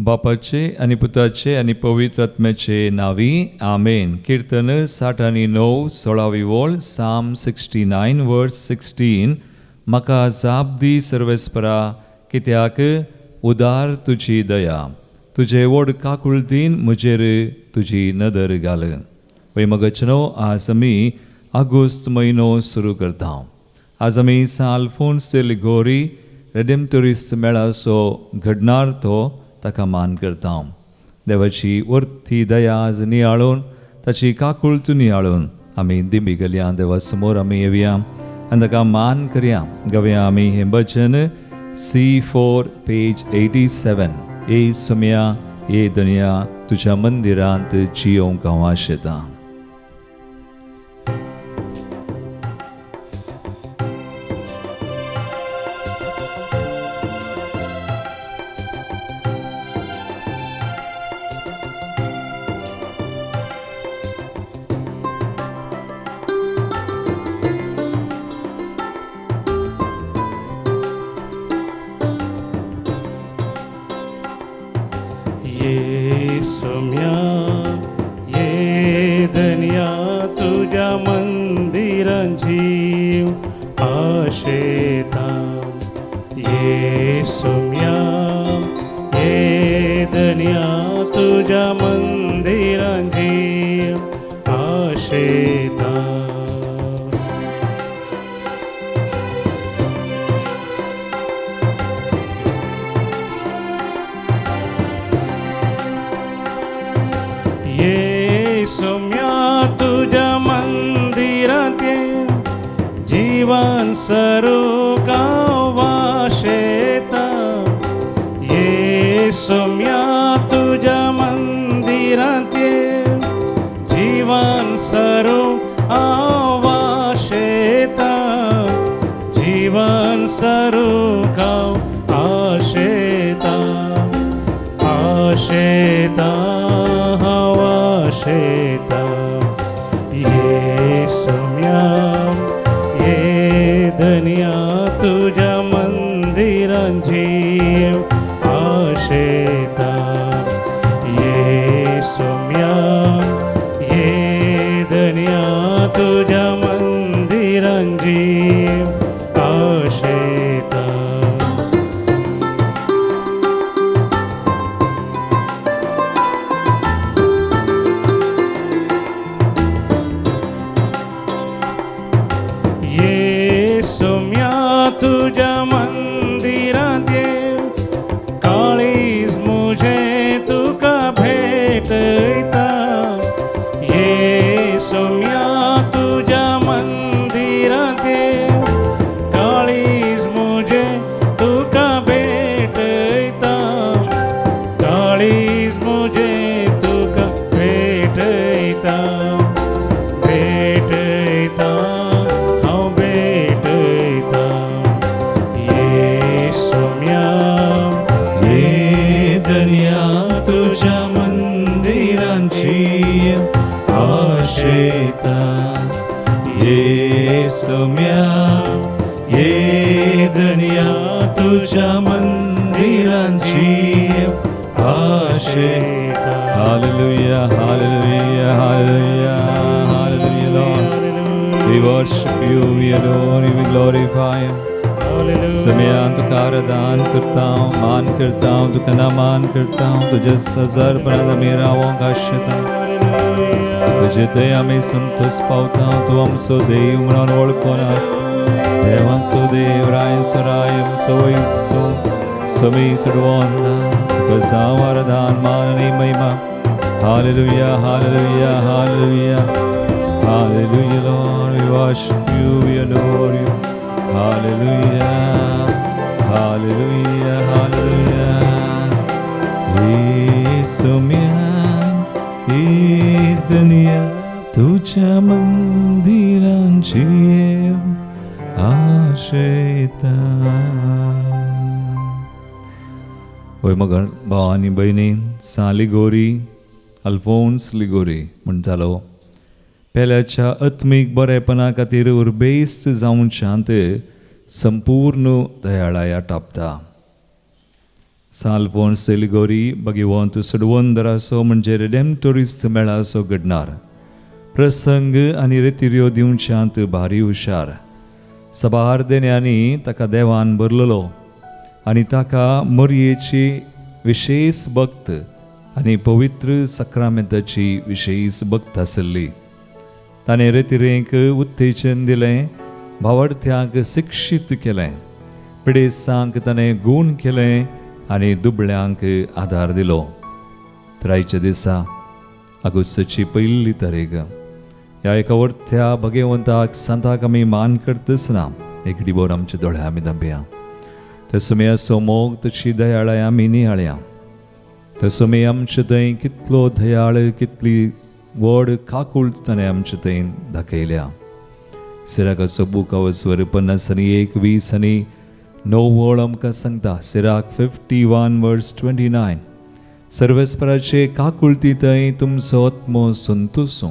बापाचे आनी पुताचे आनी पवित्र आत्म्याचे नांवी आमेन. किर्तन 69 16वी वळ, साम 69 वर्स 16. म्हाका जाप दी सर्वेस्परा, कित्याक उदार तुजी दया, तुजे व्हड काकुळतीन म्हजेर तुजी नदर घाल. वय मगचनो, आज आमी आगोस्त म्हयनो सुरू करता. आज आमी सान आल्फोन्स दे लिगोरी रेडेम्टोरिस्त मेळाचो घडणार तो ताका मान करता. देवाची वर्थी दया आज नियाळून, ताची काकुळत नियाळून आमी दिंबी गेल्या देवा समोर आमी येवया आनी ताका मान करया. गावया आमी हें भजन C4 page 87. ए सोम्या ए दनया तुज्या मंदिरांत जियोंक हांव आशेतां. ये सोम्या ये धन्या तुझ्या मंदिरान जीव आशेता. ये सोम्या ये धन्या तुझ्या मंदिरान जीव आशेता. ये सोम्या तुझ्या मंदिरात जीवन सरू वाशेता. ये सोम्या तुझ्या मंदिरात जीवन सरू आवाशेता. जीवन सरू आशेता आशेता आशेता. ये सोम्या ये धन्या तुझ्या मंदिरान जीव आशेता. ये सोम्या ये धन्या तुझ्या मंदिरान जीव आशेता. ये सोम्या तुझ्या मंदिरात ये काळीज मुझे तुका भेटयता. ये सोम्या तुझ्या मंदिरात ये काळीज मुझे तुका भेटयता. काळीज मुझे तुका भेटयता भेटयता हांव भेटयता. ये सोम्या ये धन्या तुझ्या मंदिरांची आशेता. ये सोम्या ये धन्या तुझ्या मंदिरांची आशेता. Hallelujah, hallelujah, hallelujah, hallelujah, Lord. We worship you, we adore you, we glorify you. समय तुका आराधन करता हूँ, मान करता हूँ, तुका ना मान करता हूँ, तुझे सजर पणान आमी रावोंक आशेता. तुजे थंय आमी संतोष पावता. तूं आमचो देव म्हणून वळखून आस. देवांचो देव, रायांचो राय, आमचो वैज तूं समी सडवोन तुका जावं आराधन, मान आनी महिमा. Hallelujah, hallelujah, hallelujah, hallelujah, Lord. We worship you, we adore you. Hallelujah, hallelujah, hallelujah. ये सोम्या ये धन्या तुझ्या मंदिरांची आशेता. वय मगर भाव आनी भयणी, सा लिगोरी अल्फोन्स लिगोरी म्हणटालो, पेल्याच्या आत्मीक बरेपणा खातीर उर्बेस्त जावंच्यांत संपूर्ण दयाळाया टापता. साल्फोन्स लिगोरी भगवंत सोडवंदराचो म्हणजे रिडेम्टोरिस्त मेळाचो घडणार प्रसंग आनी रेतिऱ्यो दिवच्यांत भारी हुशार. सबार देण्यांनी ताका देवान भरलेलो आनी ताका मोरयेची विशेष भक्त आनी पवित्र सक्रामेंताची विशेष भक्त आसली. ताणें रेतिरेंक उत्तेजन दिलें, भावार्थ्यांक शिक्षीत केलें, पिडेसांक ताणें गूण केलें आनी दुबळ्यांक आदार दिलो. तर आयच्या दिसा आगोस्ताची पयली तारीख ह्या एका वरत्या भगवंताक संताक आमी मान करतच ना. एक डिबोर आमच्या दोळ्या आमी दांबया तसो मी असो मोग तशी दयाळाय आमी नियाळया. तसो मी आमचे थंय कितलो दयाळ कितली व्हड काकूळ ताणें आमचे थंय दाखयल्या. सिराकाचो बूक अवस्वर 51 20 आनी 9 वळ आमकां सांगता. सिराक 51 वर्स 29 सर्वेस्पराचे काकुळती थंय तुमचो आत्मो संतोसूं,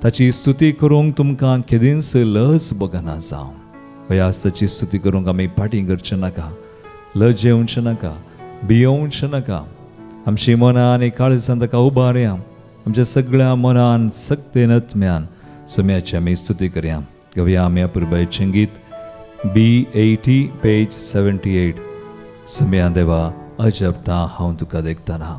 ताची स्तुती करूंक तुमकां केदींच लज बगना जावं. हय ताची स्तुती करूंक आमी फाटीं करचें नाका, लजेवचें नाका, भियोवचें नाका. आमची मनां आनी काळजान ताका उबारया. आमच्या सगळ्या मनान सक्तेन आत्म्यान सम्याची आमी स्तुती करया. गवया आमी अपुरबायचें गीत B80 page 78. सम्या देवा अजबता हांव तुका देखतना.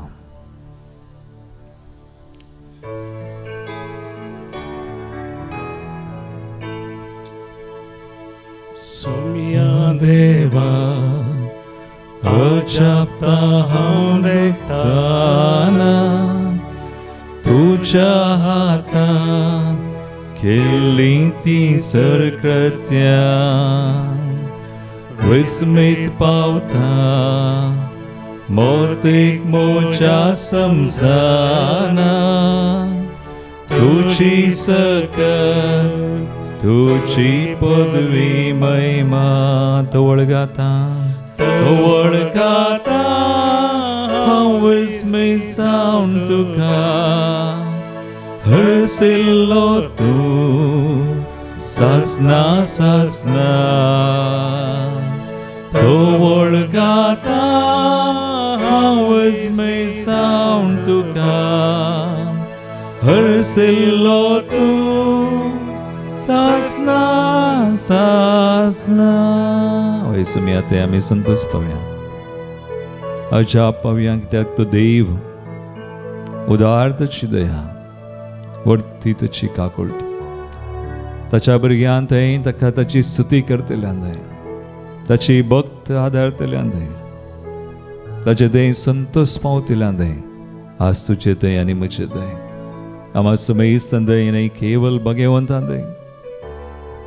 सोम्या देवा अजबता हांव देखतना, तुज्या हातान केल्ली ती सरकृत्या विस्मीत पावता मोतीक मोजा समजाना. तुजी सकत तुजी पदवी महिमा तवळ गाता तवळ गाता हांव विस्मीत जावन तुका हरसिल्लो तूं सासना सासना. तवळ गाता हांव विस्मीत जावन तुका हरसिल्लो तूं सासना सासना. हय सुमया ते आमी संतोष पावया, अजाप पावया, कित्याक तो देव उदार ताची दया वरती ताची काकुळट. ताच्या भुरग्यान थंय ताका ताची स्तुती करतल्यान थंय ताची भक्त आदारतल्यान थंय ताचे थंय संतोष पावतल्यान थंय आज तुजे थंय आनी म्हजे थंय आमा सुमयी संदय न्हय केवल भगवंतान थंय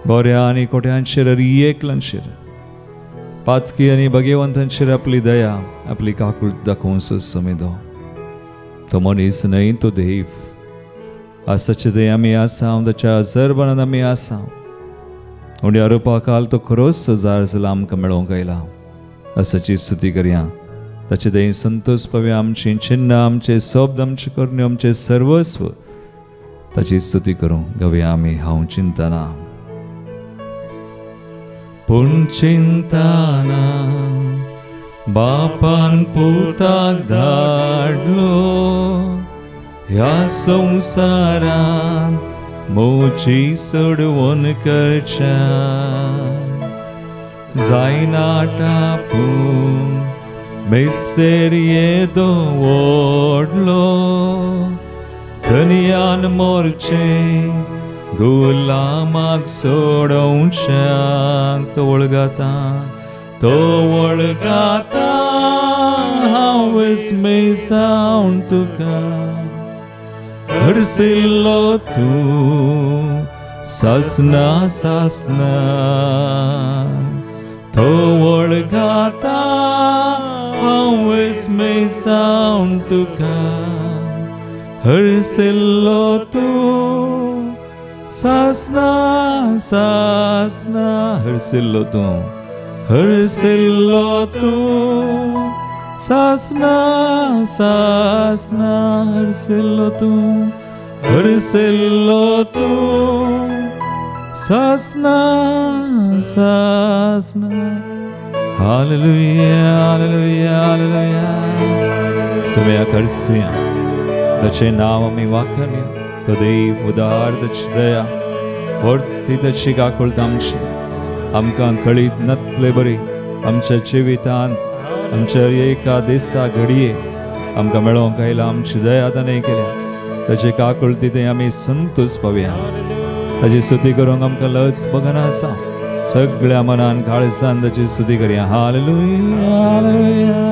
बऱ्या आनी कोट्यांचेर एकलांचेर पाचकी आनी भगवंतांचेर आपली दया आपली काकूळ दाखोवंक समेदो. तो मनीस न्हय तो देव. आज ताचे थंय आमी आसा, ताच्या जरबनान आमी आसा. उण्या रुपा काल तो खरोच जार जाला आमकां मेळोवंक आयला. आज ताची स्तुती करया, ताचे थंय संतोष पावया. आमची चिन्नां, आमचे शब्द, आमचे करण्यो, आमचें सर्वस्व ताची स्तुती करूं. गवया आमी हांव चिंतना पूण चिंतना बापान पुताक धाडलो ह्या संवसारान मोची सोडवण करच्या जायना टापून मिस्तेर येदो व्हडलो धनयान मोरचे गुलामाक सोडोवच्याक. तो वळगाता तो वळगाता हांव विस्मय जावन तुका हरसिल्लो तूं सासना सासना. तो वळगाता हांव विस्मय जावन तुका हरसिल्लो तूं सासना सासना. हरसिल्लो तूं हरसिल्लो तूं सासना सासना. हरसिल्लो तूं हरसिल्लो तूं सासना सासना. Hallelujah, hallelujah, hallelujah. सगळ्या करसिया ताचें नांव आमी वाखाणया. तो देव उदार, ताची दया व्हडती, ताची काकुळट आमची. आमकां कळीत नातले बरी आमच्या जिवितांत आमच्या एका दिसा घडये आमकां मेळोवंक आयला. आमची दया ताणें केल्या, ताचे काकुळटी थंय आमी संतोश पावया. ताची स्तुती करूंक आमकां लज बगना आसा. सगळ्या मनान काळजान ताची स्तुती करया. Hallelujah, hallelujah,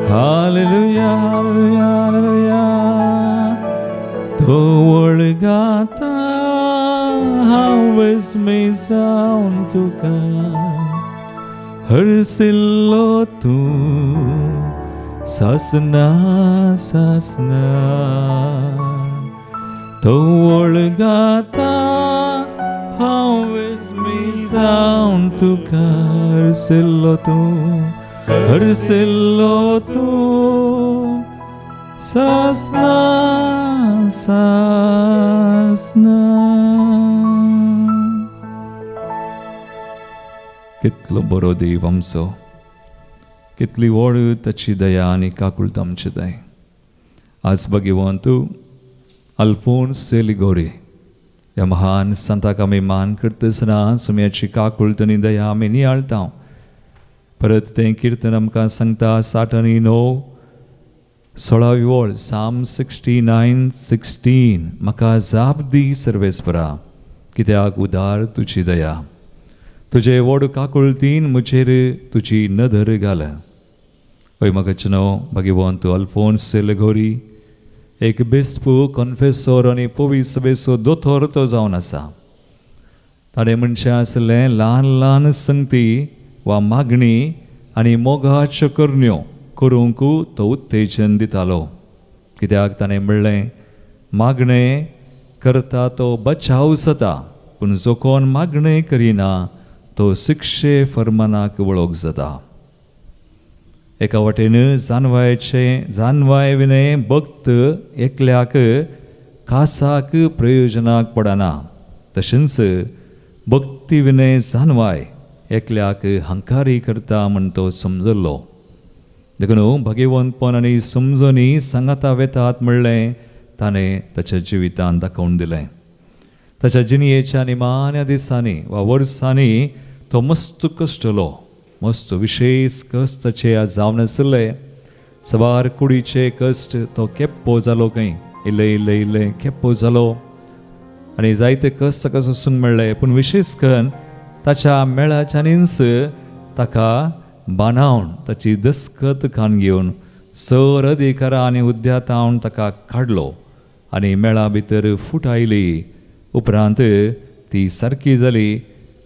hallelujah, hallelujah, hallelujah. तवळ गाता हांव विस्मय जावन तुका, हरसिल्लो तूं सासना सासना. तवळ गाता हांव विस्मय जावन तुका, हरसिल्लो तूं, हरसिल्लो तूं सासना सासना. कितलो बरो देव आमचो, कितली व्हड ताची दया आनी काकुळट आमची दय. आज भगवंत अल्फोन्स लिगोरी ह्या महान संताक आमी मान करतना सुम्याची काकुळट आनी दया आमी नियाळटा. परत तें किर्तन आमकां सांगता 69 16वी वळ, साम 69:16, म्हाका जाप दी सर्वेस्परा, कित्याक उदार तुजी दया, तुजे व्हड काकुळटीन म्हजेर तुजी नदर घाल. हय म्हाका भगवंत अल्फोन्स लिगोरी एक बिस्पू, कॉन्फेसोर आनी पवी सभेचो दोतोर तो जावन आसा. ताणें म्हणचें आसलें ल्हान ल्हान संगती वा मागणी आनी मोगाच्यो करण्यो करूंक तो उत्तेजन दितालो. कित्याक ताणें म्हणलें मागणें करता तो बचाव जाता, पूण जो कोण मागणें करिना तो शिक्षे फर्मानाक वळख जाता. एका वाटेन जानवायचें जानवाय विनय भक्त एकल्याक खासाक प्रयोजनाक पडना, तशेंच भक्ती विनय जानवाय एकल्याक हंकारी करता म्हण तो समजल्लो. देखून भगवंतपण आनी समजणी सांगाता वेतात म्हणलें ताणें ताच्या जिवितान दाखोवन दिलें. ताच्या जिणयेच्या निमाण्या दिसांनी वा वर्सांनी तो मस्त कश्टलो, मस्त विशेश कश्ट ताचे जावन आशिल्ले. सवार कुडीचे कश्ट तो केप्पो जालो, खंय इल्ले इल्ले इल्ले केप्पो जालो आनी जायते कश्ट ताका सोसूंक मेळ्ळे. पूण विशेश करून ताच्या मेळाच्यांनीच ताका बाणावन ताची दस्खत खान घेवन सर अधिकारा आनी उद्यातावन ताका काडलो आनी मेळा भितर फूट आयली. उपरांत ती सारकी जाली.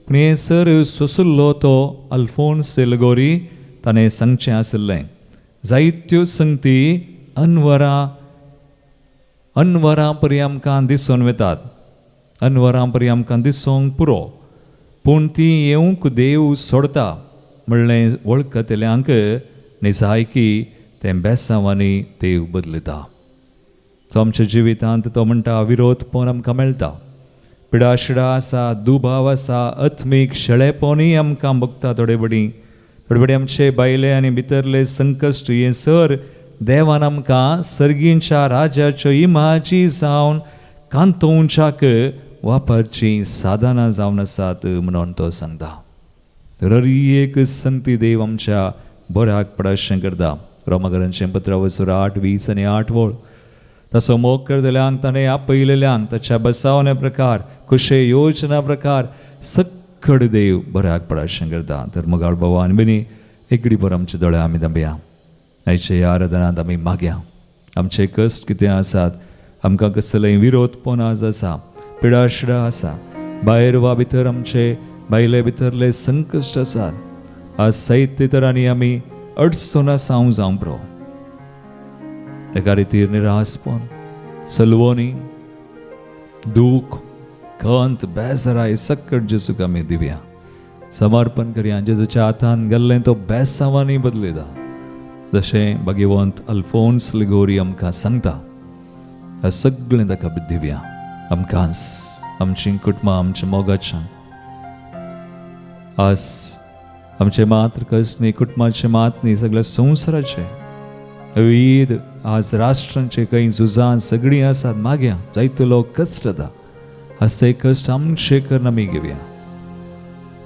पूण हें सर सोसुल्लो तो अल्फोन्स लिगोरी ताणें सांगचें आशिल्लें जायत्यो संगती अनवरां अनवरां परी आमकां दिसून वेतात, अनवरां परी आमकां दिसूंक पुरो, पूण ती येवंक देव सोडता म्हणलें वळखतल्यांक निजायकी तें बेसांवांनी देव बदलता. सो आमच्या जिवितांत तो म्हणटा विरोध पण आमकां मेळटा, पिडाशिडा आसा, दुबाव आसा, आत्मीक शेळेपणूय आमकां भोगता. थोडे बडी थोडे बडी आमचे भायले आनी भितरले संकश्ट हें सर देवान आमकां सर्गींच्या राज्याच्यो इमाजी जावन कांतोवच्याक वापरचीं साधनां जावन आसात म्हणून तो सांगता. तर एक संगती देव आमच्या बऱ्याक पडाशें करता. रोमाकरांचें पत्र वसर 8:20 आनी 8 वळ, तसो मोग करतल्यांक ताणें आपयलेल्यांक ताच्या बसावण्या प्रकार कुशे योजना प्रकार सक्कड देव बऱ्याक पडाशें करता. तर मोगाळ भाव आनी भयणी एकडीभर भर आमचे दोळे आमी धांपया. आयचे ह्या आराधनांत आमी मागया आमचे कश्ट कितें आसात, आमकां कसलेय विरोधपण आज आसा, पिडाशिडा आसा, भायर वा भितर आमचे भायले भितरले संकश्ट आसात. आज साहित्य तरांनी आमी अडचण आसा हांव जावं प्रो एका रितीर निरासपण, सलवणी, दूख, खंत, बेजाराय सक्कट जेजूक आमी दिवया, समर्पण करया. जेजूच्या हातान गेल्लें तो बेसांवांनी बदलयता. जशें भगवंत अल्फोन्स लिगोरी आमकां सांगता सगळें ताका दिवया. आमकांच आमची कुटुंबां आमच्या मोगाच्या आज आमचें मात्र कश्ट न्ही, कुटुंबाचें मात न्ही, सगळ्या संवसाराचें, विविध आज राष्ट्रांचे खंय झुजां सगळीं आसात. मागया जायतो लोक कश्ट जाता, आज ते कश्ट आमचे करून आमी घेवया,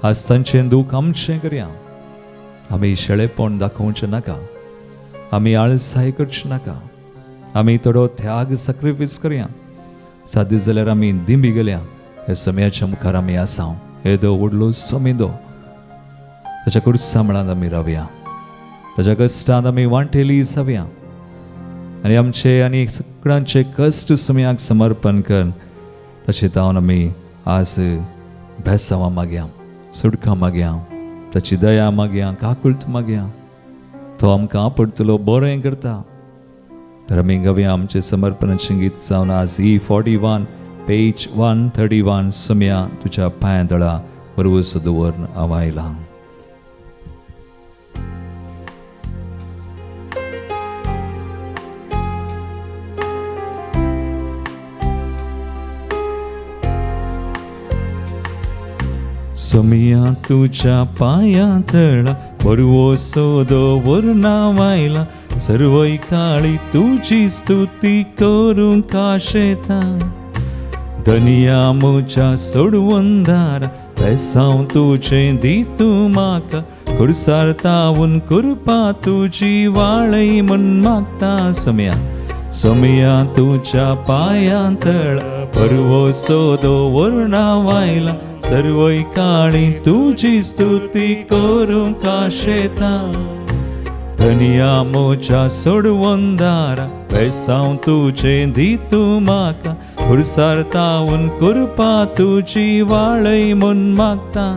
आज तांचें दूख आमचें करया. आमी शेळेपण दाखोवचें नाका, आमी आळसाय करचें नाका, आमी थोडो त्याग सॅक्रिफायस करया. सादी जाल्यार आमी दिंबी गेल्या ह्या समयाच्या मुखार आमी आसा. येदो व्हडलो समेदो ताच्या कुर्सा मळांत आमी रावया, ताच्या कश्टांत आमी वांटेली जावया आनी आमचे आनी सगळ्यांचे कश्ट समयाक समर्पण कर. ताचे तावन आमी आज बेसांवां मागया, सुटका मागया, ताची दया मागया, काकुळट मागया. तो आमकां आपडतलो, बरें करता. तर आमी गावया आमचें समर्पणाचें गीत जावन आज E41 page 131 समया तुज्या पांयां तळा बरवस दवरून हांव आयलां. सोमिया तुज्या पांयां तळा बरवसो दवरून हांव आयलां, सर्वय काळी तुजी स्तुती करूंक आशेता. धनिया म्हज्या सोडवून दारा बेसांव तुजें दी तूं म्हाका, कुर्सार तावून कृपा तुजी वाळय म्हूण मागता. सोमिया सोमिया तुज्या पांयां तळा बरवसो दवरून हांव आयलां, सर्वय काळी तुजी स्तुती करूंक आशेता. धनिया म्हज्या सोडवून दारा बेसांव तुजें दी तूं म्हाका, कुर्सार तावून कृपा तुजी वाळय म्हूण मागता.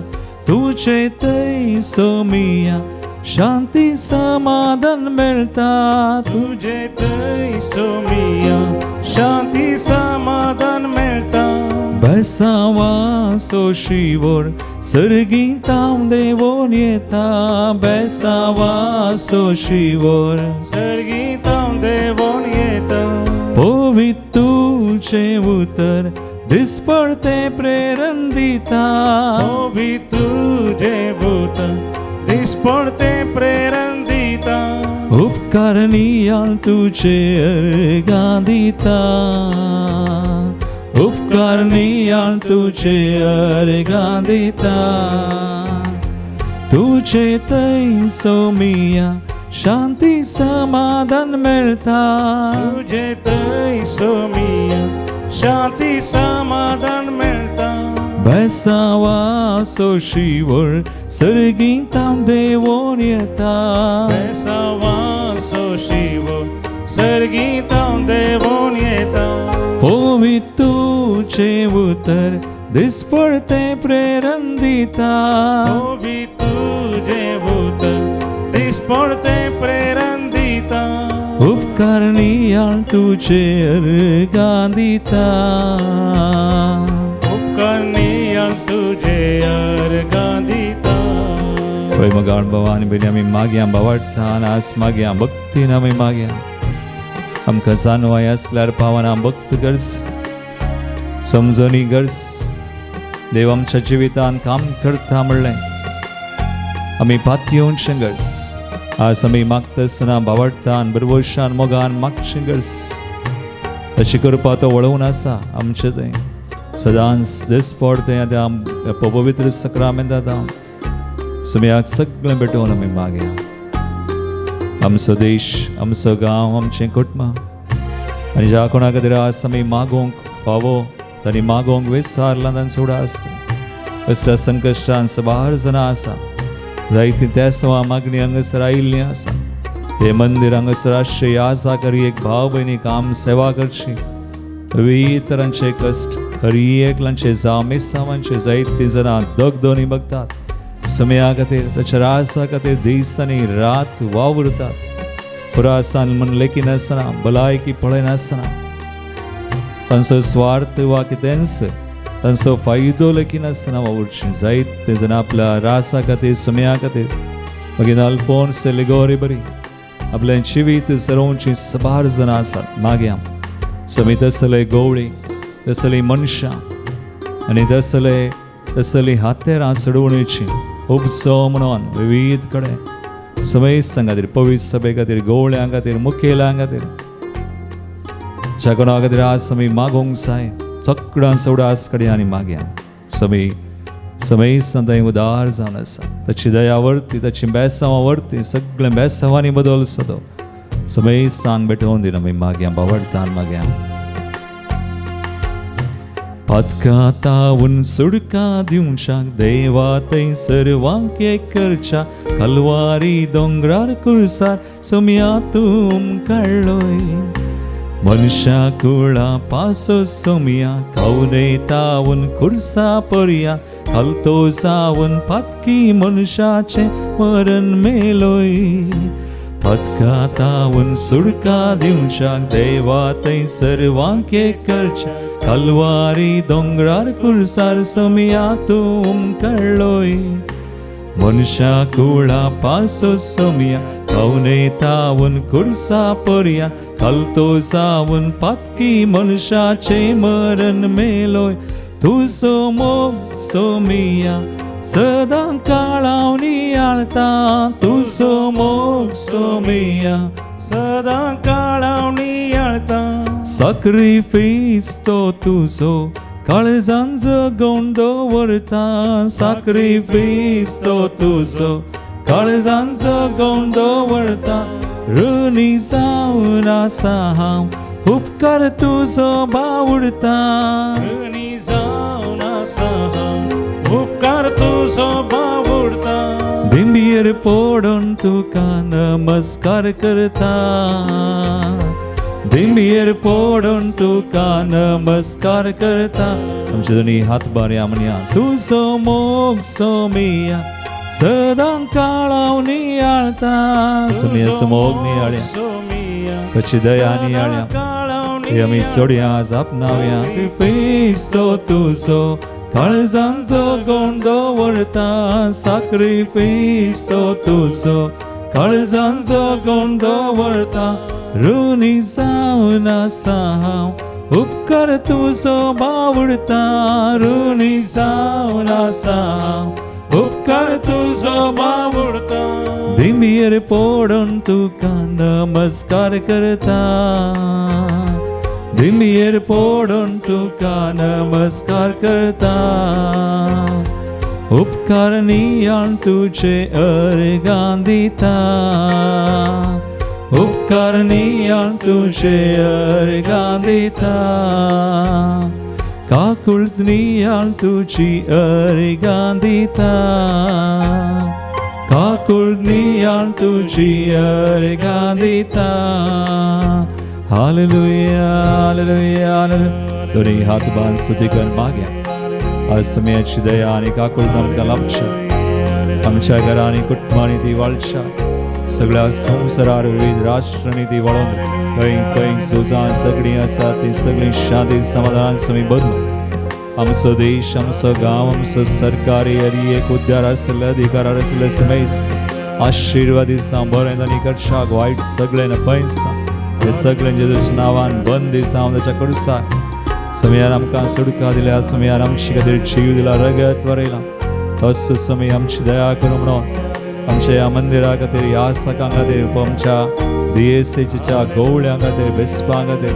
तुजे थंय सोमिया शांती समाधान मेळटा, तुजे थंय सोमिया शांती समाधान मेळटा. बेसांवाचो शिवोर सर्गी तांव देवोन येता, बेसांवाचो शिवोर सर्गी तांव देवोन येता. पवित्र तुजें उतर दिसपडतें प्रेरण दिता, पवित्र तुजें उतर दिसपडतें प्रेरण दिता. उपकार नियाळ तुजे अर्गां दिता, उपकार नियाळ तुजे अर्गां दिता. तुजे थंय सोमिया शांती समाधान मेळटा, तुजे थंय सोमिया शांती समाधान मेळटा. बेसांवाचो शिवोर सर्गी तांव देवोन येता, बेसांवाचो शिवोर सर्गी तांव देवोन येता. पवित्र तुजें उतर दिसपडतें प्रेरण दिता, पवित्र तुजें उतर दिसपडतें प्रेरण दिता. उपकार नियाळ तुजे अर्गां दिता, उपकार नियाळ तुजे अर्गां दिता. पळय मगाळ बाबा आनी भयणी आमी मागया बावार्थान आज मागया, भक्तीन आमी मागया. आमकां जानवाय आसल्यार पावना भक्त गरज, समजणी गरज. देव आमच्या जिवितान काम करता म्हणलें आमी पातयेवचें गरज. आज आमी मागता आसतना बावार्थान बरवशान मोगान मागचें गरज. तशें करपा तो वळोवन आसा आमचें थंय सदांच दिसपड थंय आतां पवित्र सक्रामेंतांत समयाक सगळें भेटोवन आमी मागया. आमचो देश, आमचो गांव, आमचें कुटुंब आनी ज्या कोणा खातीर आज आमी मागोवंक फावो तांणी मागोवंक विसारलां तांचो उडास असल्या संकश्टान सबार जाणां आसा. जायतीं तेसवां मागणी हांगासर आयिल्लीं आसा. हे मंदिर हांगासर आसचें याजा करी एक भाव भयणी काम सेवा करची. विविध तरांचे कश्ट हर एकलांचे जावं मिसावांचे जायतीं जाणां दगदोनी बगतात समया खातीर, ताच्या रासा खातीर दीस आनी रात वावुरतात. पुरासान म्हूण लेखिनासतना, भलायकी पळयनासतना, तांचो स्वार्थ वा कितेंच तांचो फायदो लेखिनासतना वावुरचें. जायते जाणां आपल्या रासा खातीर, समया खातीर, मागीर अल्फोन्स लिगोरी बरी आपलें जिवीत सरोवचीं सबार जाणां आसात. मागया समी तसले गवळी, तसलीं मनशां आनी तसले तसलीं हातेरां चडवणेची उपसो म्हणून विविध कडेन समेस्तां खातीर, पवित्र सभे खातीर, गोवळ्यां खातीर, मुखेल्यां खातीर, ज्या कोणा खातीर आज आमी मागोंक जाय सगळ्यां चड कडेन आनी मागया. समी समेस्तां थंय उदार जावन आसा, ताची दया वर्ती, ताची बेसांवां वर्ती, सगळें बेसांवांनी बदल सदो समेस्तांक भेटोवन दिना आमी मागया, बावडतान मागया. पदकातावून सुडका दिवच्याक देवा थंय सर्वांक एक करच्या, कलवारी दोंगरार कुळसार सोमया तूं काडलोय. मनशा कुळा पासो सोमया कवने तावून कुर्सा पर्या, कलतो जावन पातकी मनशाचें मरण मेलोय. पदकातावून सुडका दिवच्याक देवा थंय सर्वांक एक करच्या, कलवारी दोंगरार कुर्सार सोमया तूं काडलोय. मनशा कुळा पासो सोमया कवने तावून कुर्सा पर्या, कलतो जावन पातकी मनशाचें मरण मेलोय. तुजो मोग सोमिया सदां काळाव नियाळता, तुजो मोग सोमिया सदां काळाव नियाळता. साक्रिफीस तो तुजो काळजान जगोवन दवरता, साक्रिफीस तो तुजो काळजान जगोवन दवरता. ऋणी जावन आसा हांव उपकार तुजो बावडता, ऋणी जावन आसा हांव उपकार तुजो बावुडता. दिंबियेर पडून तुका नमस्कार करता, दिंबियेर पडून तुका नमस्कार करता. आमचे दोनी हात बारया म्हणया, तुजो मोग सोमिया सदां काळाव नियाळता. सोमिया मोग नियाळ्या, सोमिया ताची दया नियाळ्या, काळाव ती आमी सोडया आज आपणावया. क्रिस्तो तुजो काळजान जगोवन दवरता, साक्रिफीस तो तुजो काळजान जगोवन दवरता. ऋणी जावन आसा हांव उपकार तुजो बावडता, ऋणी जावन आसा हांव उपकार तुजो बावुडता. दिंबियेर पडून तुका नमस्कार करता, दिंबियेर पडून तुका नमस्कार करता. उपकार नियाळ तुजे अर्गां दिता, उपकार नियाळ तुजे अर्गां दिता. काकुळट नियाळ तुजी अर्गां दिता, काकुळट नियाळ तुजी अर्गां दिता. हालेलुया, हालेलुया, हालेलुया. दोन्ही हात बांद स्तुती कर माग्या. आज समयाची दया आणि काकुळट आमकां लाभच्या, आमच्या घरांनी कुटुंबांनी ती वाळच्या, सगळ्या संवसारार विविध राष्ट्रांनी ती वाळोवन खंय खंय झुजां झगडीं आसा ती सगळीं शांती समाधान समी बदलून आमचो देश, आमचो गांव, आमचो सरकारी हरी एक उद्धार आसले अधिकार आसले समेस आशिर्वादी जावं, बरें आनी करशाक वायट सगळें नपयसा हे सगळें जेजूच्या नांवान बंद जावं. ताच्या कडसाक समयान आमकां सुटका दिल्या, समयान आमचे खातीर जीव दिला, रगत वरयला, तसो समय आमची दया करूं म्हणून आमच्या ह्या मंदिरा खातीर, ह्या सकां खातीर, आमच्या दियेसेच्या गवळ्यां खातीर, बेस्पां खातीर,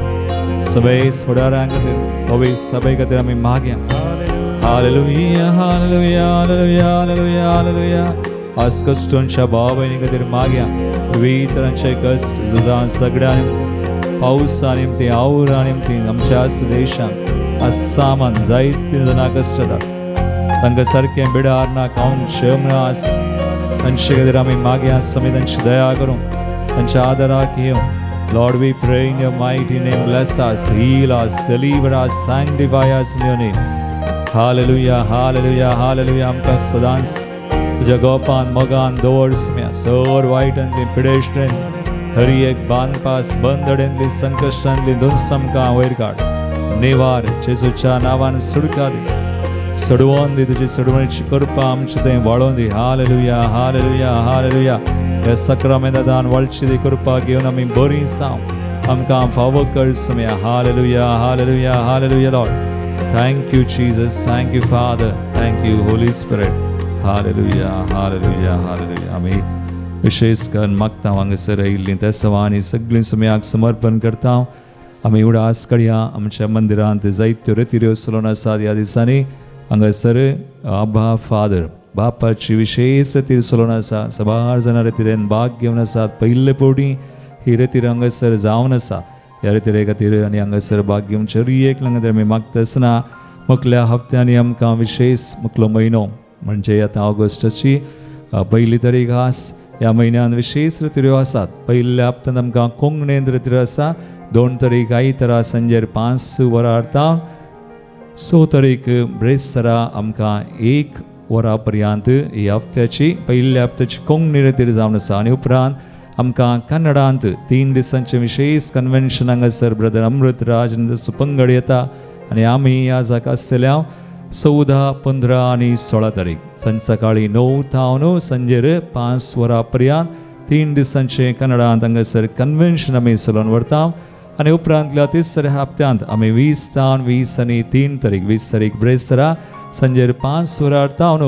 समेस फुडाऱ्यां खातीर, पवित्र सभे खातीर आमी मागया. हालेलुया, हालेलुया, हालेलुया, हालेलुया, हालेलुया. आज कश्टांच्या भाव भयणी खातीर मागया. विविध तरांचे कश्ट, झुजां सगळ्या निमतीं, पावसा निमतीं, आवरा निमतीं, आमच्या देशांत आसामान जायतीं जाणां कश्टतात, तांकां सारकें बिडार ना, खावंक जेवण ना. आस तांचे खातीर आमी मागया, समी तांची दया करूं, तांच्या आदाराक येवं. Lord, we pray in your mighty name, bless us, heal us, deliver us, sanctify us in your name. Hallelujah, hallelujah, hallelujah. आमकां सदांच तुज्या गोपान मोगान दवर सम्या. सर वायटांतली, पिडेश्टेन, हरी एक बांदपास बंदडेंतली, संकश्टांतली दुनस आमकां वयर काड, निवार. जेजूच्या नांवान सुटका दी, सोडवून दी. तुजी सोडवणीची कृपा आमचे थंय वाळोवन दी. हालेलुया, हालेलुया, हालेलुया. ह्या सक्रामेंतान वळची ती कृपा घेवन आमी बरी जावं, आमकां फावो कर सम्या. Hallelujah, hallelujah, hallelujah. Lord, thank you Jesus, thank you Father, thank you Holy Spirit. Hallelujah, हालेलुया, हालेलुया. आमी विशेष करून मागता हांगासर आयिल्लीं त्या सवांनी सगळीं सुमयाक समर्पण करता. आमी उडास करया आमच्या मंदिरांत जायत्यो रितिऱ्यो चलून आसात. ह्या दिसांनी हांगासर आबा फादर बापाची विशेष रितीर चलून आसा. सबार जाणां रितिरेन भाग घेवन आसात. पयले फावटी ही रितीर हांगासर जावन आसा. ह्या रितिरे खातीर आनी हांगासर भाग घेवचे एक खातीर आमी मागता आसतना मुखल्या हप्त्यांनी आमकां विशेष मुखलो म्हयनो म्हणजे आतां ऑगस्टाची पयली तारीख आस. ह्या म्हयन्यान विशेष रितिऱ्यो आसात. पयल्या हप्त्यांत आमकां कोंकणींत रितिऱ्यो आसा. 2 तारीख आयतारा सांजेर 5 वरां तावन 6 तारीख ब्रेस्तारा आमकां 1 वरां पर्यंत ही हप्त्याची पयल्या हप्त्याची कोंकणी रितीर जावन आसा. आनी उपरांत आमकां कन्नडांत 3 दिसांचें विशेष कन्वेन्शन हांगासर ब्रदर अमृत राज सुपंगड येता आनी आमी ह्या जाका आसतल्या 14, 15 आनी 16 तारीख सांज सकाळीं 9 तावन सांजेर 5 वरां पर्यंत 3 दिसांचें कन्नडांत हांगासर कन्वेन्शन आमी चलोवन व्हरता. आनी उपरांतल्या तिसऱ्या हप्त्यांत आमी 20 तावन 20 आनी 3 तारीख 20 तारीख ब्रेस्तारा सांजेर 5 वरां तावन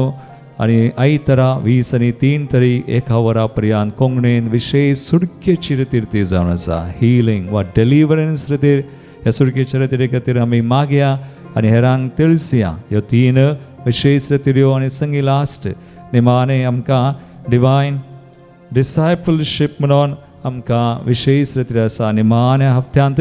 आनी आयतारा 20 आनी 3 तारीख 1 वरां पर्यंत कोंकणीन विशेष सुडकेची रितीर ती जावन आसा. हिलींग वा डिलिवरन्स रितीर ह्या सुडकेच्या रितीरे खातीर आमी मागया आनी हेरांक तिळसया. ह्यो 3 विशेष रितिऱ्यो आनी संगी लास्ट निमाणे आमकां डिवायन डिसायपलशीप म्हणून आमकां विशेष रितीर आसा निमाण्या हप्त्यांत.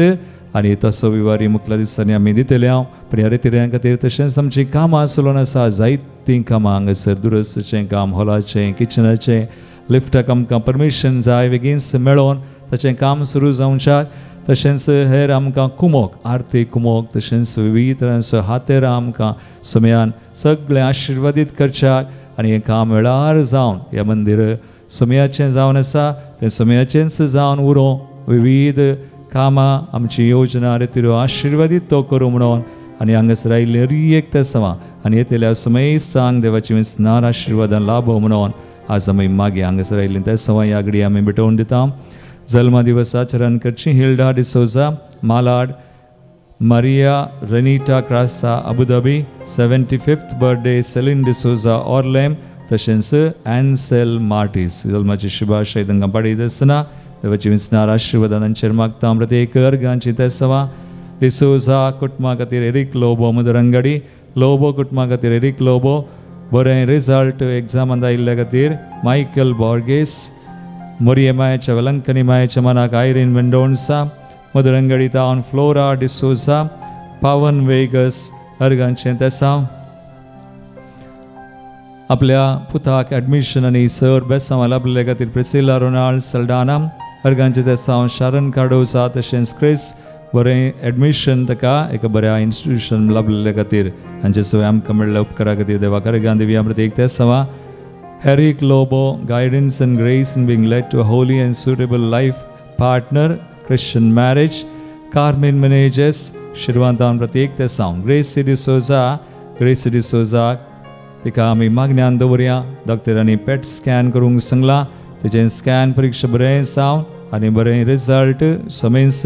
आनी तसो विवारी मुखल्या दिसांनी आमी दितले हांव. पूण ह्या रितिऱ्यां खातीर तशेंच आमचीं कामां चलोवन आसा. जायतीं कामां हांगासर दुरस्ताचें काम, हॉलाचें, किचनाचें, लिफ्टाक आमकां परमिशन जाय बेगीनच मेळोन ताचें काम सुरू जावच्याक. तशेंच हेर आमकां कुमोक, आर्थीक कुमोक, तशेंच विविध तरांचो हातेरां आमकां समयान सगळें आशिर्वादीत करच्याक आनी हें काम वेळार जावन ह्या मंदीर समयाचें जावन आसा तें समयाचेंच जावन उरो. विविध कामां आमची योजना रितिरो आशिर्वादीत तो करूं म्हणून आनी हांगासर आयिल्ले एक तेसांव आनी येतल्या समय सांग देवाची स्नान आशिर्वादान लाभो म्हणून आज आमी मागीर हांगासर आयिल्लीं तेसांव ह्या घडी आमी भेटोवन दिता. जल्मा दिवस आचरण करची Hilda D'Souza Malad, Maria Renita Krasa Abu Dhabi, 75th birthday Celine D'Souza Orlem, तशेंच एन्सेल मार्टीस जल्माची शुभाशय तांकां पाडयत आसतना देवाची विस्नार आशिर्वादांचेर मागता. प्रत्येक अर्गांची तेसवा डिसोजा कुटुंबा खातीर एरीक लोबो मदरंगडी, लोबो कुटुंबा खातीर एरीक लोबो, बरें रिजल्ट एग्जामांत आयिल्ल्या खातीर मायकल बॉर्गेस, मोरिये मायाच्या वेलंकनी मायाच्या मनाक आयरीन मेंडोन्सा, मदरंगडी तावन फ्लोरा डिसोजा, पावन वेगस अर्गांचें तेसांव. आपल्या पुताक एडमिशन आनी सर बेसांव लाभलेल्या खातीर प्रिसिला रोनाल्ड सल्डाना अर्गांचें तेसांव शारन कार्डोसा, तशेंच क्रिस बरें एडमिशन ताका एका बऱ्या इन्स्टिट्यूशन लाभलेल्या खातीर हांचे सगळें आमकां मेळ्ळ्या उपकारा खातीर देवा अर्गां दिवया. प्रत्येक तेसांवा Eric Lobo, guidance and grace in being led to a holy and suitable life partner, Christian marriage. Carmen Menezes, शिरवांतान प्रत्येक तेसांव. ग्रेसी डिसोजा, ग्रेसी डिसोजा तिका आमी मागण्यान दवरया. डॉक्टरांनी पेट स्कॅन करूंक सांगलां, तेजें स्कॅन परिक्षा बरें जावन आनी बरें रिजल्ट समेंस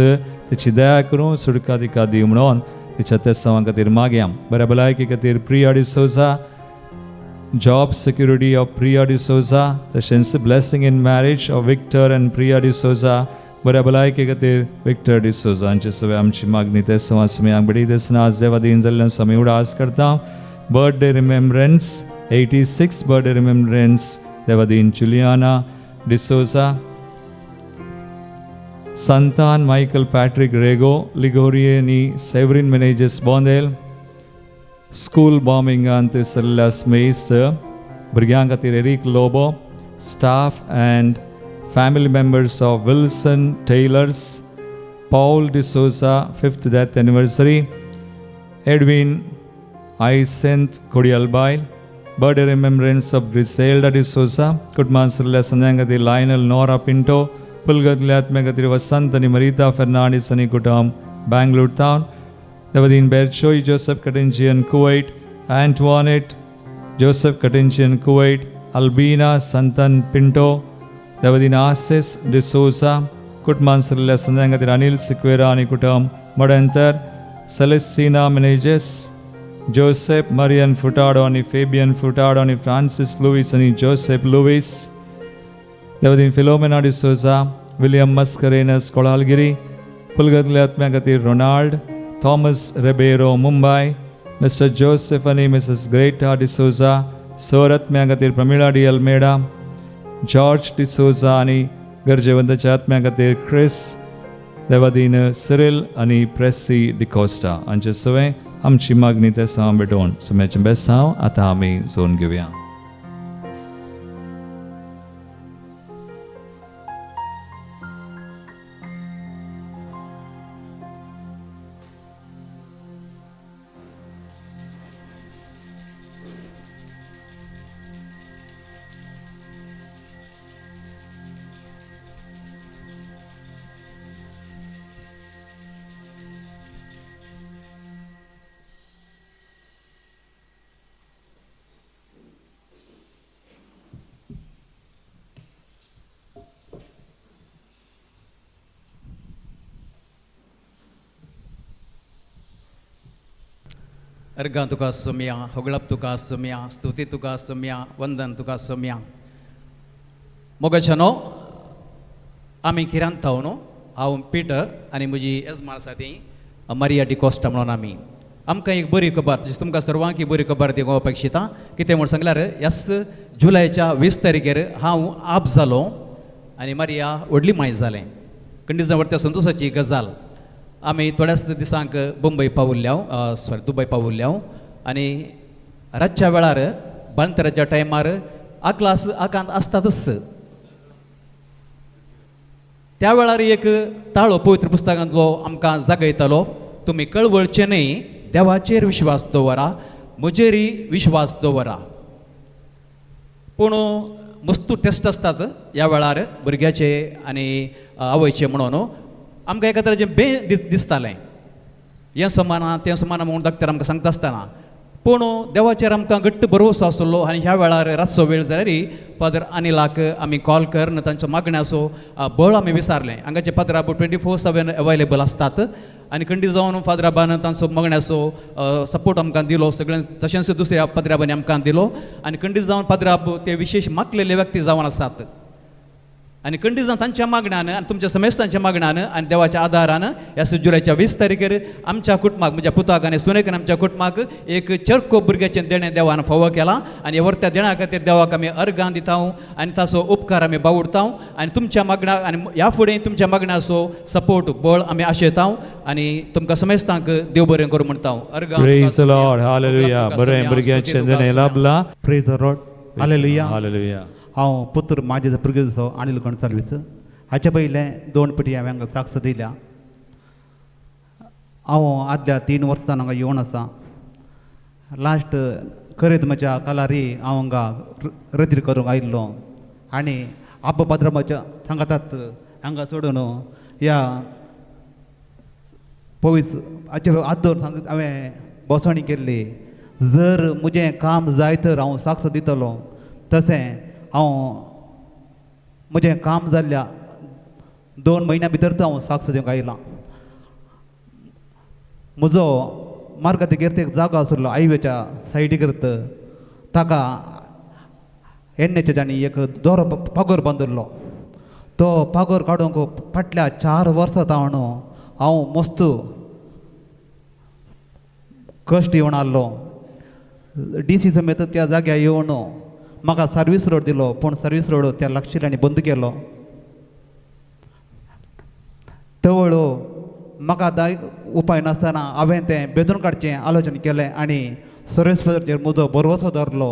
तेची दया करूं सुटका तिका दी म्हणून तिच्या तेसांवा खातीर मागया. बऱ्या भलायकी खातीर Priya D'Souza, job security of Priya D'Souza, तशेंच blessing in marriage of Victor and Priya D'Souza, बऱ्या भलायकी खातीर विक्टर डिसोजा हांचे सगळे आमची मागणी ते समाज बडी दिसना. आज देवा दीन जाल्ल्यान आमी उडास करता. Birthday remembrance 86 birthday remembrance देवादीन जुलियाना डिसोजा, संतान मायकल पॅट्रिक रेगो लिगोरिये आनी सेवरीन मेनेजस बोंदेल, स्कूल बॉम्बिंगांत सरल्या स्मेस भुरग्यां खातीर Eric Lobo, staff and family members of Wilson Tailors, Paul D'Souza 5th death anniversary, Edwin आयसेंत Kodialbail, birthday remembrance of Griselda D'Souza, कुटुंबान सरल्या संध्यां खातीर लायनल नोरा पिंटो, पुलगतल्या आत्म्या खातीर वसंत आनी मरिता फेर्नांडीस आनी कुटुंब बँगलोर टावन, देवदीन बेरचोय जोसेफ कटिंजियन कुवैट, अँटवानेट जोसेफ कटिंजियन कुवैट, अल्बिना संतन पिंटो, देवदीन आसेस डिसोजा, कुटुंबान सरल्या संध्यां खातीर अनिल सिक्वेरा आनी कुटुंब Madanthyar, Celestina Menezes. Joseph Marian Furtado आनी फेबियन फुटाडो आनी फ्रांसीस लुईस आनी जोसेफ लुईस, देवादीन फिलोमेना डिसोजा, विलियम मस्करेनस कोळालगिरी, पुलगतल्या आत्म्या खातीर Ronald Thomas Ribeiro Mumbai, mister Joseph आनी मिसेस ग्रेटा डिसोजा, सर आत्म्या खातीर Pramila de Almeida, George D'Souza आनी गरजेवंताच्या आत्म्या खातीर क्रिस, देवादीन सिरिल आनी प्रेसी डिकोस्टा हांचे सवें आमची मागणी ते साव भेटोवन सुम्याचें बेसांव आतां आमी जोन घेवया. अर्घां तुका सोमया, होगळप तुका सोमया, स्तुती तुका सोमया, वंदन तुका सोमया. मोगाच्यानो आमी किरांताव न्हू, हांव पिटर आनी म्हजी येजमान आसा ती मारिया डिकोस्टा म्हणून. आमी आमकां एक बरी खबर, तशीच तुमकां सर्वांक बरी खबर दिवंक अपेक्षिता. कितें म्हूण सांगल्यार ह्याच जुलयच्या 20 तारखेर हांव आप जालो आनी मारिया व्हडली माय जालें. कंडिशन व्हर त्या संतोशाची गजाल. आमी थोड्याच दिसांक बंबय पावुल्ल्या, सॉरी दुबय पावुल्ल्या आनी रातच्या वेळार बांतराच्या टायमार आकलास आकांत आसतातच. त्या वेळार एक ताळो पवित्र पुस्तकांतलो आमकां जागयतालो, तुमी कळवळचे न्हय, देवाचेर विश्वास दवरा, म्हजेरय विश्वास दवरा. पूण मस्तू टेस्ट आसतात ह्या वेळार भुरग्याचे आनी आवयचे म्हणून आमकां एका तरेचें बे दिसतालें, हें समाना तें समाना म्हणून डॉक्टर आमकां सांगता आसतना. पूण देवाचेर आमकां घट्ट भरवसो आसलो आनी ह्या वेळार रातचो वेळ जाल्यार फादर अनिलाक आमी कॉल करून तांचो मागण्याचो बळ आमी विचारलें. हांगाचे फादराब 24/7 अवेलेबल आसतात आनी खंडी जावन फादराबान तांचो मागण्याचो सपोर्ट आमकां दिलो सगळ्यां, तशेंच दुसऱ्या पाद्राबांनी आमकां दिलो आनी खंडी जावन पाद्राब ते विशेश मागलेले व्यक्ती जावन आसात. आनी खंडी जावन तांच्या मागण्यान आनी तुमच्या समेस्तांच्या मागण्यान आनी देवाच्या आदारान ह्या जुलयच्या 20 तारखेर आमच्या कुटुंबाक, म्हज्या पुताक आनी सुनेक आनी आमच्या कुटुंबाक एक चरको भुरग्याचें देणें देवान फावो केलां आनी व्हरत्या देण्या खातीर देवाक आमी अर्गां दिता आनी ताचो उपकार आमी बावडता आनी तुमच्या मागण्या आनी ह्या फुडें तुमच्या मागण्याचो सपोर्ट बळ आमी आशेता आनी तुमकां समेस्तांक देव बरें करूं म्हणटा. अर्गां. Praise the Lord. Hallelujah. बरें भुरग्याचें देणें लाभलां. Praise the Lord. Hallelujah. Hallelujah. हांव पुत्र म्हाजे पुर्तुगेजो अनिल गोंसाल्वीस. हाचे पयलें 2 पिटी हांवें हांगा साक्ष दिल्या. हांव आदल्या 3 वर्सां हांगा येवन आसा. लास्ट खरेद म्हज्या कलारी हांव हांगा रद्री करूंक आयिल्लो आनी आब्बा पाद्र म्हज्या सांगातात हांगा चडून ह्या पवीज हाचे आदर सांग हांवें बसवणी केल्ली. जर म्हजें काम जाय तर हांव साक्ष दितलो. तशें हांव म्हजें काम जाल्ल्या 2 म्हयन्या भितर हांव साक्ष दिवंक आयलां. म्हजो मार्गातीगेर एक जागो आशिल्लो हायवेच्या सायडीक, ताका एन एचएचांनी एक दोरो पागोर बांदिल्लो. तो पागोर काडूंक फाटल्या 4 वर्सां तावन हांव मस्त कश्ट येवन आहलो. डी सी समेत त्या जाग्यार येवन म्हाका सर्वीस रोड दिलो, पूण सर्वीस रोड त्या लागशिल्ल्यांनी बंद केलो. तवळ म्हाका दाय उपाय नासतना हांवें तें बेदून काडचें आलोचन केलें आनी सर्वीस रोडाचेर म्हजो भरवसो धरलो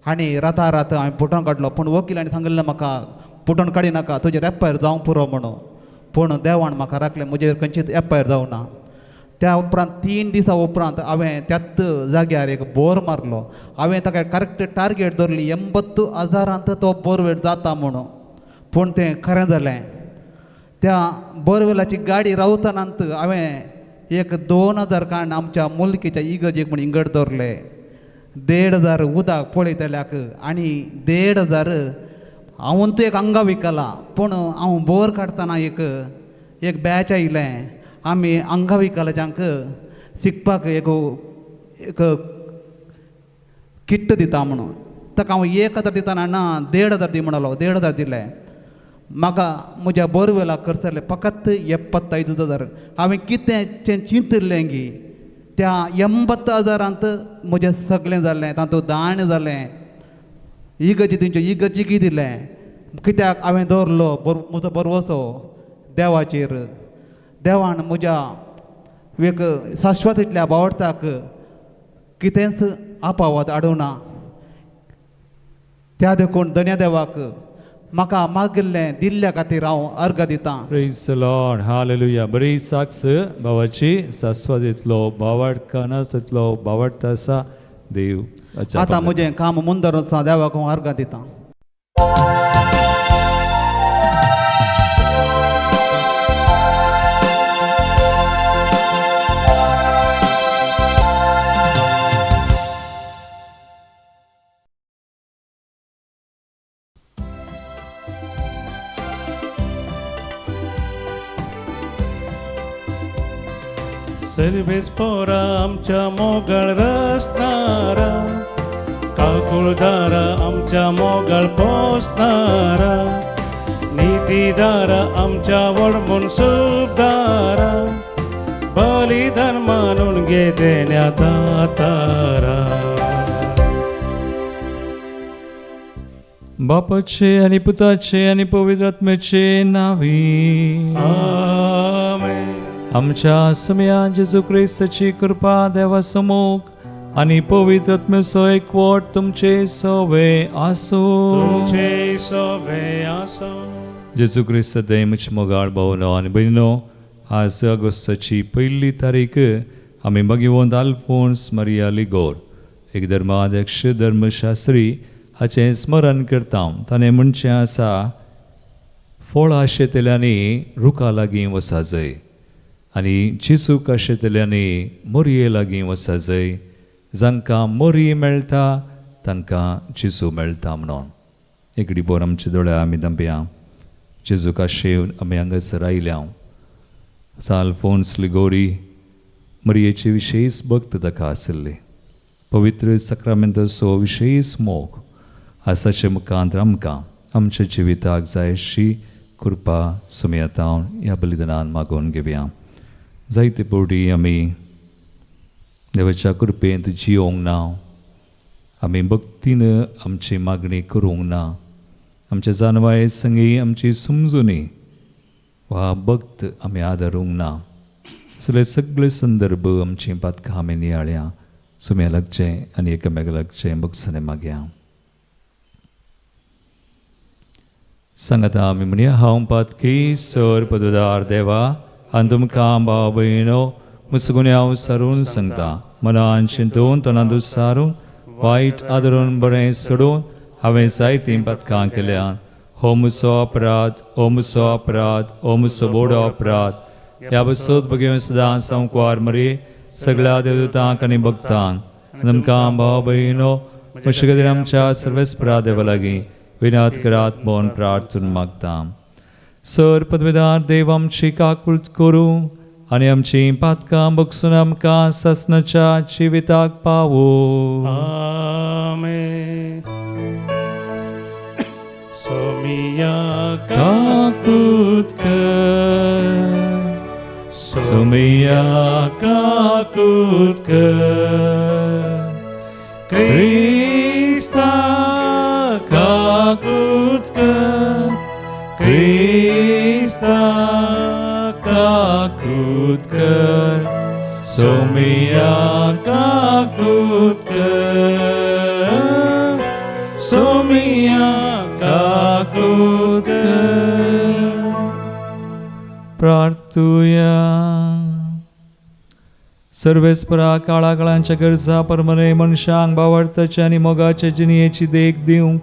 आनी राता रात हांवें पुटोवन काडलो. पूण वकिलांनी सांगिल्लें म्हाका पुटोवन काडी नाका, तुजेर एफ I R जावंक पुरो म्हणून. पूण देवान म्हाका राखलें, म्हजेर खंयचीच एफ I R जावना. त्या उपरांत 3 दिसां उपरांत हांवें त्याच जाग्यार एक बोर मारलो. हांवें ताका करेक्ट टार्गेट धरली 80,000 तो बोरवेल जाता म्हणून, पूण तें खरें जालें. त्या बोरवेलाची गाडी रावतनांत हांवें एक 2,000 काण आमच्या मुलकीच्या इगर्जेक म्हूण इंगड दवरले. 1,500 उदक पळयतल्याक आनी 1,500 हांवून एक आंगा विकला. पूण हांव बोर काडटना एक एक बॅच आयलें, आमी अंगविकलाच्यांक शिकपाक एक एक किट्ट दिता म्हणून. ताका हांव 1000 दिताना ना 1500 दी म्हणलो, 1500 दिले. म्हाका म्हज्या बोरवेलाक खर्च जाले फकत 75,000. हांवें कितें चिंतिल्लें गी त्या 80,000 म्हजें सगळें जालें. तातूंत दाण जालें, इगर्जी तेंच्यो इगर्जीकय दिलें. कित्याक हांवें दवरलो म्हजो भरवसो देवाचेर. देवान म्हज्या एक शाश्वत इतल्या बावडताक कितेंच आपावत हाडूना. त्या देखून धन्या देवाक म्हाका मागिल्लें दिल्ल्या खातीर हांव अर्घ दितां. Praise the Lord, hallelujah. बरी साक्ष भावाची सास्वादेंतलो भावार्थ तितलो भावार्थ आसा देव. आतां म्हजें काम मुंदर आसा, देवाक हांव अर्घ दितां. सर्वेस पोरा आमच्या मोगाळ रसनारा, काकुळदारा आमच्या मोगाळ पोसनारा, नितीदारा आमच्या व्हड मनसुबदारा, बलिदान मानून घे देण्या दातारा. बापाचे आनी पुताचे आनी पवित्र आत्म्याचे नावी. आमेन. आमच्या समया जेजू क्रिस्ताची कृपा देवा समोग आनी पवित्र आत्म्याचो एकवट तुमचे सवे आसूं. तुमचे सोवे आसो. जेजू क्रिस्त देमच मोगाळ भावनो आनी भयणो, आज ऑगस्टाची पयली तारीख आमी भगिवंत आल्फोन्स मारिया लिगोर एक धर्माध्यक्ष धर्मशास्त्री हाचें स्मरण करता. ताणें म्हणचें आसा, फळां शेतल्यांनी रुखा लागीं वसा जाय आनी चिसूक आशिल्ल्यांनी मोरये लागीं वसा जाय. जांकां मोरी मेळटा तांकां चिजू मेळटा म्हणून. एकडी बोर आमचे दोळे आमी दंपया. जेजूक आशेवन आमी हांगासर आयल्या. आल्फोन्स लिगोरी मरयेची विशेश भक्त ताका आशिल्ली. पवित्र सक्रामेंताचो विशेश मोग आसाचे मुखांत आमकां आमच्या जिविताक जाय अशी कृपा सुमयतावन ह्या बलिदानान मागोवन घेवया. जायते फावटी आमी देवाच्या कृपेंत जियोंक ना, आमी भक्तीन आमची मागणी करूंक ना, आमच्या जानवाय संगी आमची समजुनी वा भक्त आमी आदारूंक ना. सगळे सगळे संदर्भ आमची पातकां आमी नियाळ्या. सुम्या लागचें आनी एकामेका लागचें बक्षाने मागया. सांगाता आमी म्हणया, हांव पातकी सर पदुदार देवा आनी तुमकां भाव भयणो मुसगुन्यांव हांव सारून सांगता. मनान चिंतून तणांत सारून वायट आदरून बरें सोडून हांवें जायतीं पातकां केल्यात. हो मुसो अपराध, हो मुसो अपराध, हो मुसो बोडो अपराध. ह्या बसोत भगेवन सदां संकवार मरे सगळ्या देवदूतांक आनी भक्तांक तुमकां भाव भयणो म्हजे खातीर आमच्या सर्वेस्परा देवा लागीं विनाद करात म्हूण प्रार्थून मागता. सर पदवेदार देव आमची काकूळट करूं आनी आमची पातकां बगसून आमकां सासणाच्या जिविताक पावो. आमेन. सोमिया काकूट कर, सोमिया काकूट कर, क्रिस्ता काकूट कर, क्रिस्ता काकूट कर, सोमिया काकूट कर, सोमिया काकूट कर. प्रार्थुया. सर्वेस्परा काळा काळांच्या गरजा परमने मनशांक भावार्थाच्या आनी मोगाच्या जिणयेची देख दिवंक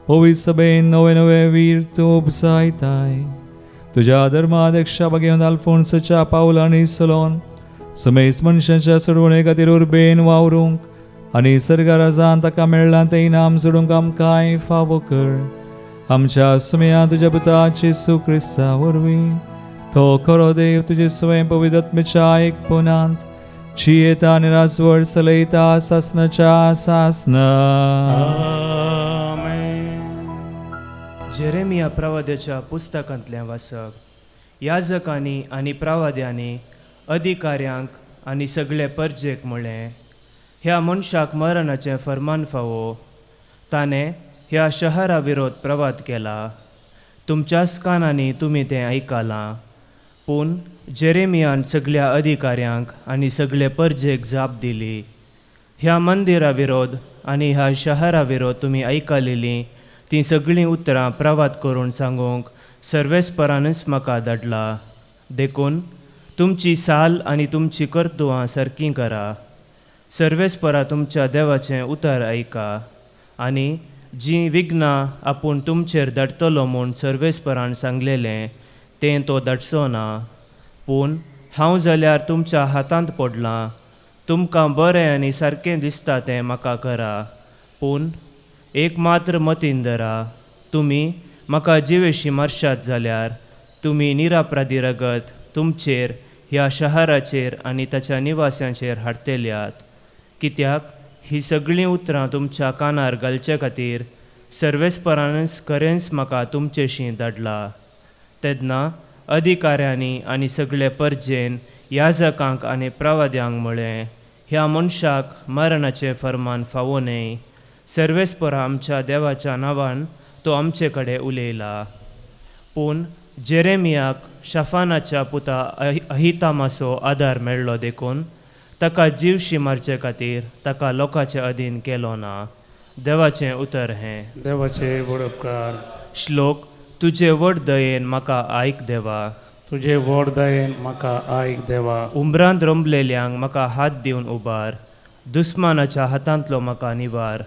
पवित्र सभेन नवे नवे वीर तूं उपसायताय. तुज्या धर्माध्यक्षा भगवंत आल्फोन्साच्या पावलांनी चलोवन समेस मनशाच्या सोडवणे खातीर उर्बेन वावरूंक आनी सर्गाराजान ताका मेळ्ळां तें इनाम सोडूंक आमकांय फावो कर. आमच्या सुमया तुज्या पुता जेजू क्रिस्ता वरवीं तो खरो देव तुजे स्वयं पवित्र आत्म्याच्या एकपणांत जियेता आनी राजवट चलयता सासनाच्या सासना. आमेन. जेरेमिया प्रवाद्याच्या पुस्तकांतलें वाचप. याजकांनी आनी प्रवाद्यांनी अधिकाऱ्यांक आनी सगळे परजेक म्हळें, ह्या मनशाक मरणाचें फर्मान फावो. ताणें ह्या शहरा विरोध प्रवाद केला. तुमच्याच कानांनी तुमी तें आयकलां. पूण जेरेमियान सगळ्या अधिकाऱ्यांक आनी सगळे परजेक जाप दिली, ह्या मंदिरा विरोध आनी ह्या शहरा विरोध तुमी आयकलेलीं तीं सगळीं उतरां प्रवाद करून सांगूंक सर्वेस्परानच म्हाका धाडला. देखून तुमची साल आनी तुमची कर्तुवां सारकीं करा. सर्वेस्परा तुमच्या देवाचें उतर आयका आनी जीं विघ्नां आपूण तुमचेर धाडटलो म्हूण सर्वेस्परान सांगलेलें तें तो धाडचो ना. पूण हांव जाल्यार तुमच्या हातांत पडलां. तुमकां बरें आनी सारकें दिसता तें म्हाका करा. पूण एक मात्र मतीन धरा, तुमी म्हाका जिवेशी मारशात जाल्यार तुमी निरापराधी रगत तुमचेर, ह्या शहराचेर आनी ताच्या निवास्यांचेर हाडटल्यात. कित्याक ही सगळीं उतरां तुमच्या कानार घालचे खातीर सर्वेस्परानच खरेंच म्हाका तुमचेशी धाडला. तेन्ना अधिकाऱ्यांनी आनी सगळे परजेन याजकांक आनी प्रवाद्यांक म्हळें, ह्या मनशाक मरणाचें फर्मान फावो न्हय. सर्वेस्परा आमच्या देवाच्या नांवान तो आमचे कडेन उलयला. पूण जेरेमियाक शाफानाच्या पुता अहितामाचो आदार मेळ्ळो देखून ताका जिवशी मारचे खातीर ताका लोकांचे अधीन केलो ना. देवाचें उतर हें. देवाचे व्हड उपकार. श्लोक. तुजे व्हड दयेन म्हाका आयक देवा. तुजे व्हड दयेन म्हाका आयक देवा. उमरांत रंबलेल्यांक म्हाका हात दिवन उबार. दुस्मानाच्या हातांतलो म्हाका निवार.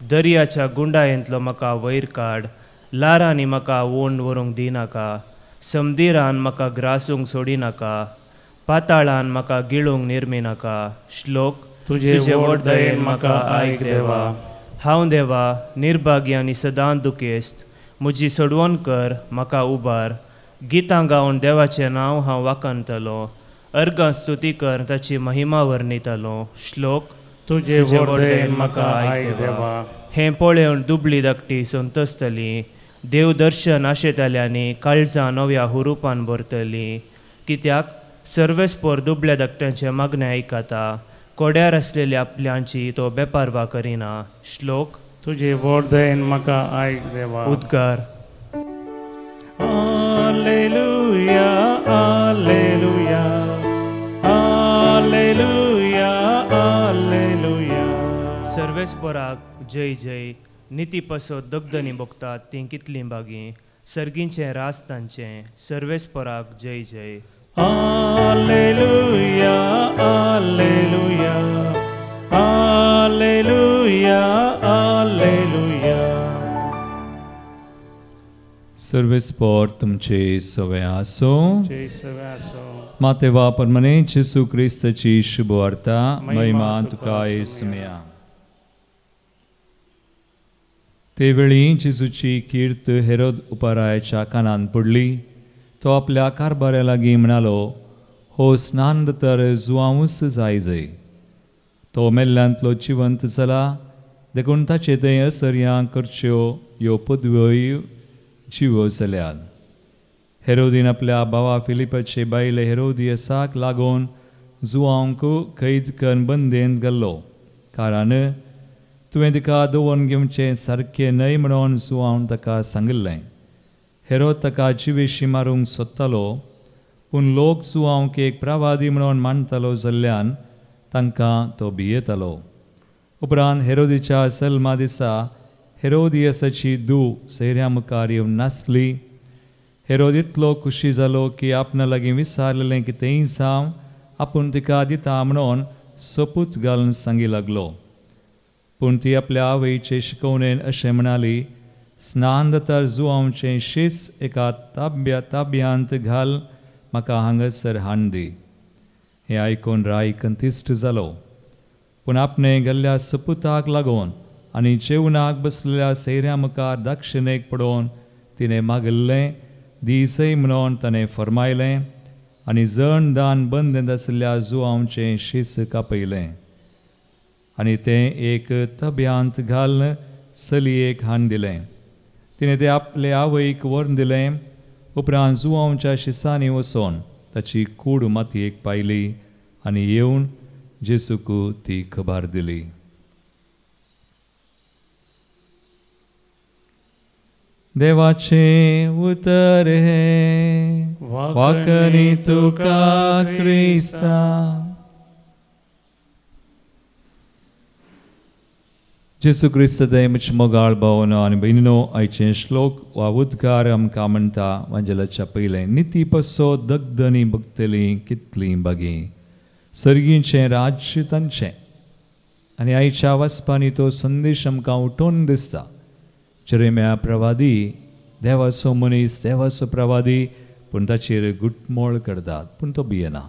दर्याच्या गुंडायेंतलो म्हाका वयर काड. लारांनी म्हाका वोंड व्हरूंक दिनाका. समदिरान म्हाका ग्रासूंक सोडिनाका. पाताळान म्हाका गिळूंक निर्मिनाका. श्लोक. तुजे व्हड दयेन म्हाका आयक देवा. हांव देवा निर्भागी आनी सदां दुखेस्त. म्हजी सोडवण कर, म्हाका उबार. गितां गावन देवाचें नांव हांव वाखाणतलो. अर्गां स्तुती कर ताची महिमा वर्णितलो. श्लोक. तुजे व्हड दयेन म्हाका आयक देवा. हें पळोवन दुबळी धाकटी संतोसतली. देव दर्शन आशेतल्यांनी काळजां नव्या हुरुपान भरतली. कित्याक सर्वेस्पर दुबळ्या धाकट्यांचें मागणें आयकता. कोड्यार आसलेल्या आपल्यांची तो बेपारवा करिना. श्लोक. तुजे व्हड दयेन म्हाका आयक देवा. उद्गार. Alleluia, alleluia, alleluia, alleluia. सर्वेस्पराक जय जय. निती पसत दगदनी भोगतात तीं कितलीं बागीं. सर्गींचें राज तांचें. सर्वेस्पराक जय जय. Alleluia, alleluia, alleluia, alleluia. सर्वेस्पर तुमचे सवे आसूं. जय सवे आसूं. माते वा परमने जेसू क्रिस्ताची शुभवार्ता. महिमा तुका येसुमया. ते वेळी जेजूची कीर्त हेरोद उपरायाच्या कानान पडली. तो आपल्या कारभाऱ्या लागीं म्हणालो, हो स्नान तर जुआंवूच जाय जय. तो मेल्ल्यांतलो जिवंत जाला देखून ताचे थंय असर्यां करच्यो ह्यो पदव्योय जिव्यो जाल्यात. हेरोदीन आपल्या भावा फिलिपाचे बायले हेरोदियसाक लागून जुआंवक कैद करून बंदेंत घाल्लो. कारण तुवें तिका दवरून घेवचें सारकें न्हय म्हणून जुआंवन ताका सांगिल्लें. हेरोद ताका जिवेशी मारूंक सोदतालो, पूण लोक जुआंवक एक प्रवादी म्हणून मानतालो जाल्ल्यान तांकां तो भियेतालो. उपरांत हेरोदीच्या जल्मा दिसा हेरोदियसाची धूव सैऱ्या मुखार येवन नासली. हेरोद इतलो खुशी जालो की आपणा लागीं विचारलेलें कितेंय जावं आपूण तिका दिता म्हणून सोपूत घालून सांगी लागलो. पूण ती आपल्या आवयचे शिकवणेन अशें म्हणाली, स्नान जाता जुआंवचें शीस एका ताब्यांत घाल, म्हाका हांगासर हाण दी. हें आयकून राय कंतिश्ट जालो. पूण आपणें गेल्ल्या सपुताक लागून आनी जेवणाक बसलेल्या सैऱ्या मुखार दक्षिणेक पडोवन तिणें मागिल्लें दिसय म्हणून ताणें फर्मायलें आनी जण दान बंदेंत आशिल्ल्या जुवांचें शीस कापयलें आनी तें एक तब्यांत घालून चलयेक हान दिलें. तिणें तें आपले आवयक व्हरून दिलें. उपरांत जुवांच्या शिसांनी वचोन ताची कूड मातयेक पायली आनी येवन जेजूक ती खबर दिली. देवाचें उतर हें वाकणी तुका क्रिस्ता. जेजू क्रिस्त दयेची मोगाळ भावनो आनी भयणीनो, आयचें श्लोक वा उद्गार आमकां म्हणटा वांजेलाच्या पयलें, निती पसो दगदनी बगतली कितलीं बागी, सर्गीचें राज्य तांचें. आनी आयच्या वाचपांनी तो संदेश आमकां उठोवन दिसता. जेरेम्या प्रवादी देवाचो मनीस, देवाचो प्रवादी, पूण ताचेर गुटमोळ करतात, पूण तो भियेना.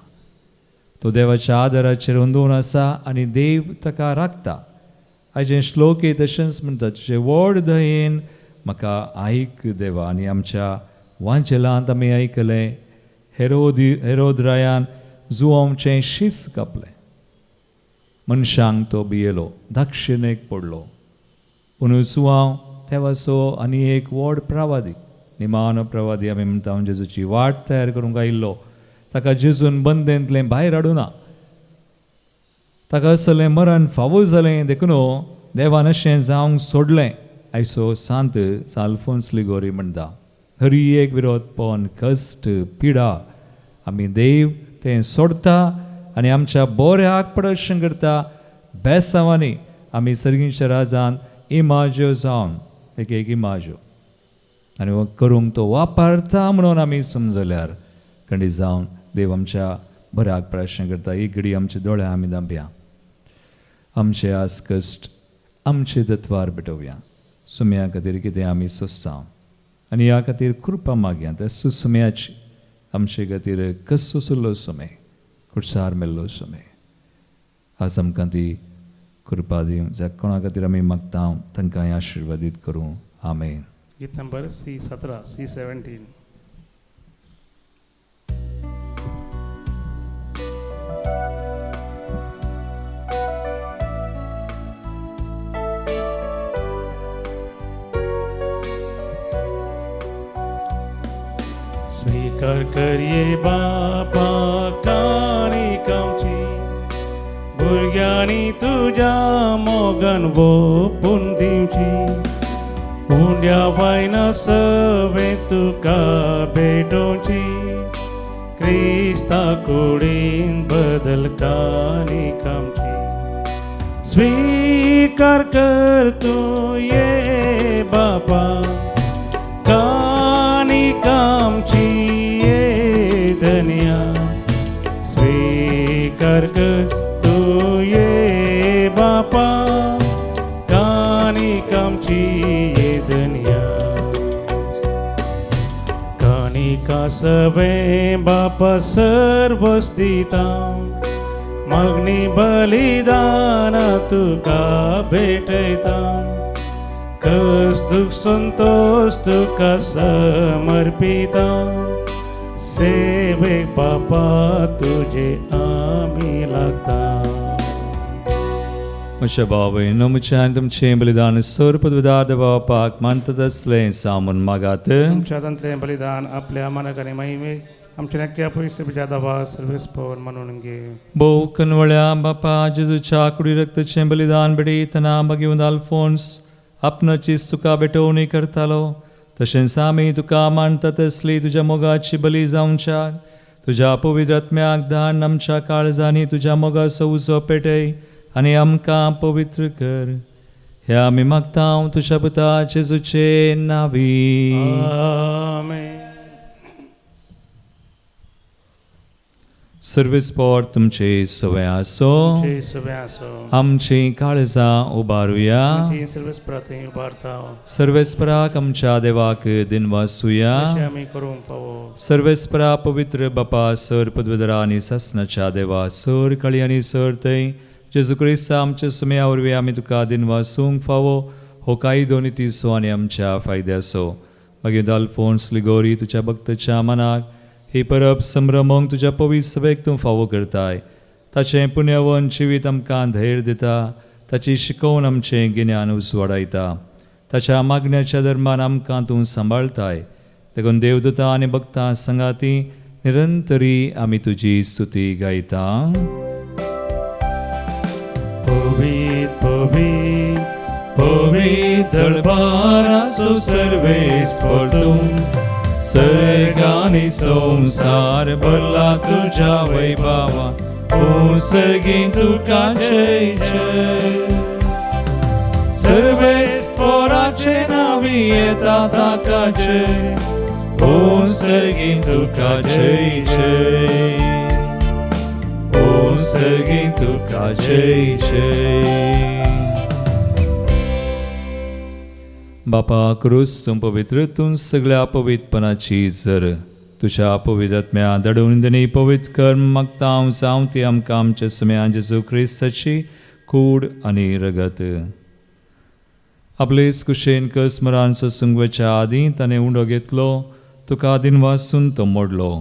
तो देवाच्या आदाराचेर अंदून आसा आनी देव ताका राखता. आयचें श्लोक तशेंच म्हणटा, तुजे व्हड दयेन म्हाका आयक देवा. आनी आमच्या वांचेलांत आमी आयकलें, हेरोद रायान जुवांचें शीस कापलें, मनशांक तो भियेलो, दाक्षिणेक पडलो. पूण जुवांव देवाचो आनी एक व्हड प्रवादी, निमानो प्रवादी आमी म्हणटा, जेजूची वाट तयार करूंक आयिल्लो, ताका जेजून बंदेंतलें भायर हाडुना, ताका असलें मरण फावो जालें देखून देवान अशें जावंक सोडलें. आयचो सांत आल्फोन्स लिगोरी म्हणटा, हरी एक विरोधपण, कश्ट, पिडा आमी देव तें सोडता आनी आमच्या बऱ्याक प्रदर्शन करता. बेसांवांनी आमी सर्गीच्या राजान इमाज्यो जावन एक एक इमाज्यो आनी करूंक तो वापरता म्हणून आमी समजल्यार खंडीत जावन देव आमच्या बऱ्याक प्रदर्शन करता. एक घडी आमच्या दोळ्या आमी दांपया, आमचे आस कश्ट आमचे तत्वार भेटोवया. सुम्या खातीर कितें आमी सोंसता आनी ह्या खातीर कृपा मागया त्या सुसुम्याची, आमचे खातीर कसो सुल्लो सुमे, कुडसार मेल्लो सुमे, आज आमकां ती कृपा दिवं. ज्या कोणा खातीर आमी मागता तांकां आशिर्वादीत करूं. आमेन. गीत नंबर C17, C17. स्वीकार करिये बापा काणिकांची, भुरग्यांनी तुज्या मोगान वोपून दिवची, उंड्या वायना सवे तुका भेटोवची, क्रिस्ता कुडीन बदल काणिकांची. स्वीकार कर तूं ये बापा काणिकांची ये धन्या, स्वीकार कर तूं ये बापा काणिकांची ये धन्या. काणिका सवे बापा सर्वस दिता, मागणी बलिदान तुका भेटयता, कस दुख संतोष तुका समर्पिता, सेवेक बापा तुजे आमी लागता. म्हज्या भावयनो, म्हज्या आनी तुमचें बलिदान सर पदविदार देवा बापाक मानतात आसलें सामून मागात. तुमच्या हातांतलें बलिदान आपल्या मानाक आनी महिमेक आमच्या नक्क्या पयशे दावा सर्वेस पवन म्हणून घे. भोव कनवळ्या बापा जेजूच्या कुडी रक्तचें बलिदान भेटयतना मागीर आल्फोन्स आपणाची तुका भेटवणी करतालो, तशेंच आमी तुका मानतात तसली तुज्या मोगाची बली जावच्या तुज्या पवित्र आत्म्याक धाड आमच्या काळजांनी तुज्या मोगाचो उजो पेटय आनी आमकां पवित्र कर. हे आमी मागता तुज्या पुता जेजूचे नावी. आमेन. सर्वेस्पोर तुमचे सवय आसो. तुमचे सगळे आसो. आमची काळजां उबारुया. आमची सर्वेस्परा थंय उबारता. सर्वेस्पराक आमच्या देवाक दिनवासुया. अशें आमी करूंक फावो. सर्वेस्परा पवित्र बापा सर पदवेदरा आनी सासनाच्या देवा सर कळी आनी सर थंय जेजू क्रिस्ता आमच्या सुम्या वरवीं आमी तुका दिनवासूंक फावो. हो कायदो नितीचो आनी आमच्या फायद्याचो. मागीर आल्फोन्स लिगोरी तुज्या भक्ताच्या मनाक ही परब संभ्रमोंक तुज्या पवित्र सभेक तूं फावो करताय. ताचें पुण्यवन जिवीत आमकां धैर्य दिता, ताची शिकोवन आमचें गिन्यान उजवाडायता. ताच्या मागण्याच्या धर्मान आमकां तूं सांबाळताय. देखून देवदूतां आनी भक्तां संगाती निरंतरी आमी तुजी स्तुती गायता. पवित्र पवित्र पवित्र दरबाराचो सर्वेस्पर तूं, सर्गानी संवसार भरला तुज्या वैभवा, सगळीं तुका जय जय. सर्वेस्पराचे नांवी येता ताका जय, ओ सगळीं तुका जय जय, ओ सगळीं तुका जय जय. बापा क्रूस तूं पवित्र, तूं सगळ्या पवित्रपणाची जर तुज्या पवित्र आत्म्या धाडून दिनी पवित्र कर्म मागता हांव जावं ती आमकां आमच्या सुम्या जेजू क्रिस्ताची कूड आनी रगत. आपले कुशेन कसमरान सोसूंक वचच्या आदीं ताणें उंडो घेतलो, तुका दिनवासून तो मोडलो,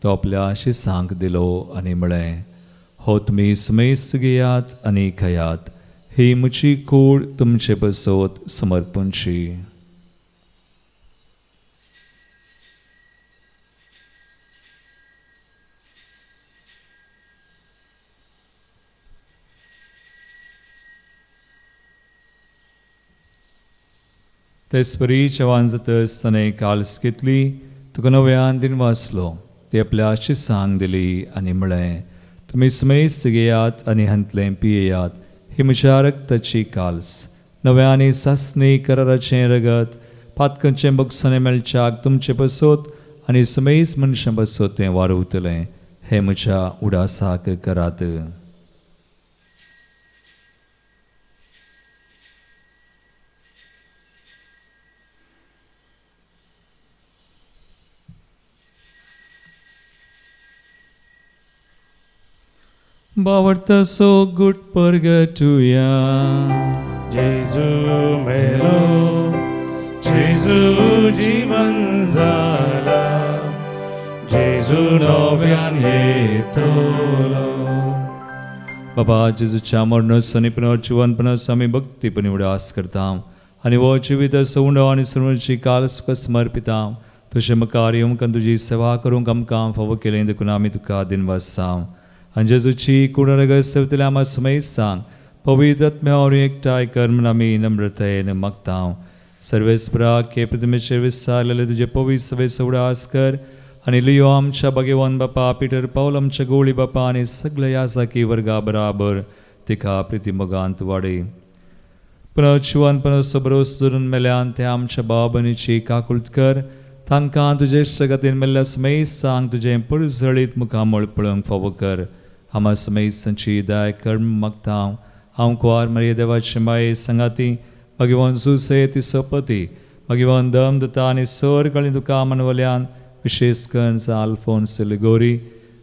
तो आपल्या शिसांक दिलो आनी म्हळें, हो तुमी समेस्त घेयात आनी खायात, ही म्हजी कूड तुमचे बसोत समर्पणची. तेचपरी जेवण जातच ताणें काल्स घेतली, तुका नव्यान दिनवासलो, ती आपल्या शिसांक दिली आनी म्हळें, तुमी समेस्त घेयात आनी हांतलें पियेयात, ही म्हज्या रक्ताची काल्स, नव्या आनी सासणी कराराचें रगत, पातकांचें बगसणें मेळच्याक तुमचे बसोत आनी समेस्त मनशां बसोत तें वारवतलें, हें म्हज्या उडासाक करात. बावडतो गुट परगटुया. जेजू मेलो, जेजू जीवन जाला, जेजू नव्यान येतलो. बाबा जेजूच्या मरणाचो आनी पुनर्जिवनपणाचो आमी भक्तीपणी उडास करता आनी हो जिवीत उंडो आनी सर्वांची काल तुका समर्पिता. तुजें मुखार येवंक आनी तुजी सेवा करूंक आमकां फावो केलें देखून आमी तुका दिनवासा. आनी जेजूची कूड रगत सेवतल्या आमकां समेस्तांक पवित्र आत्म्या वरवीं एकठांय कर म्हूण आमी नम्रतायेन मागता. सर्वेस्पराक हे प्रतिमेचेर विस्तारलेले तुजे पवित्र सभेचो उडास कर आनी लियो आमच्या भाग्यवान बापा पिटर पावल आमच्या गोळी बापा आनी सगळ्या याजाकी वर्गा बराबर तिका प्रितीमोगांत वाडय. पुनर्जिवन पुनर्सो भरोस धरून मेल्यान ते आमच्या भाव भयणीची काकूळट कर, तांकां तुजे इश्टागतीन मेल्ल्या समेस्तांक तुजें परजळीत मुखामळ पळोवंक फावो कर. आमा समेस्तांची दया कर मागता. हांव कुवार मारिया देवाचे माये सांगाती भगवान जुसे ती सोपती भगवान दम दता आनी सर कळी तुका मनवल्यान विशेष करून सा आल्फोन्स लिगोरी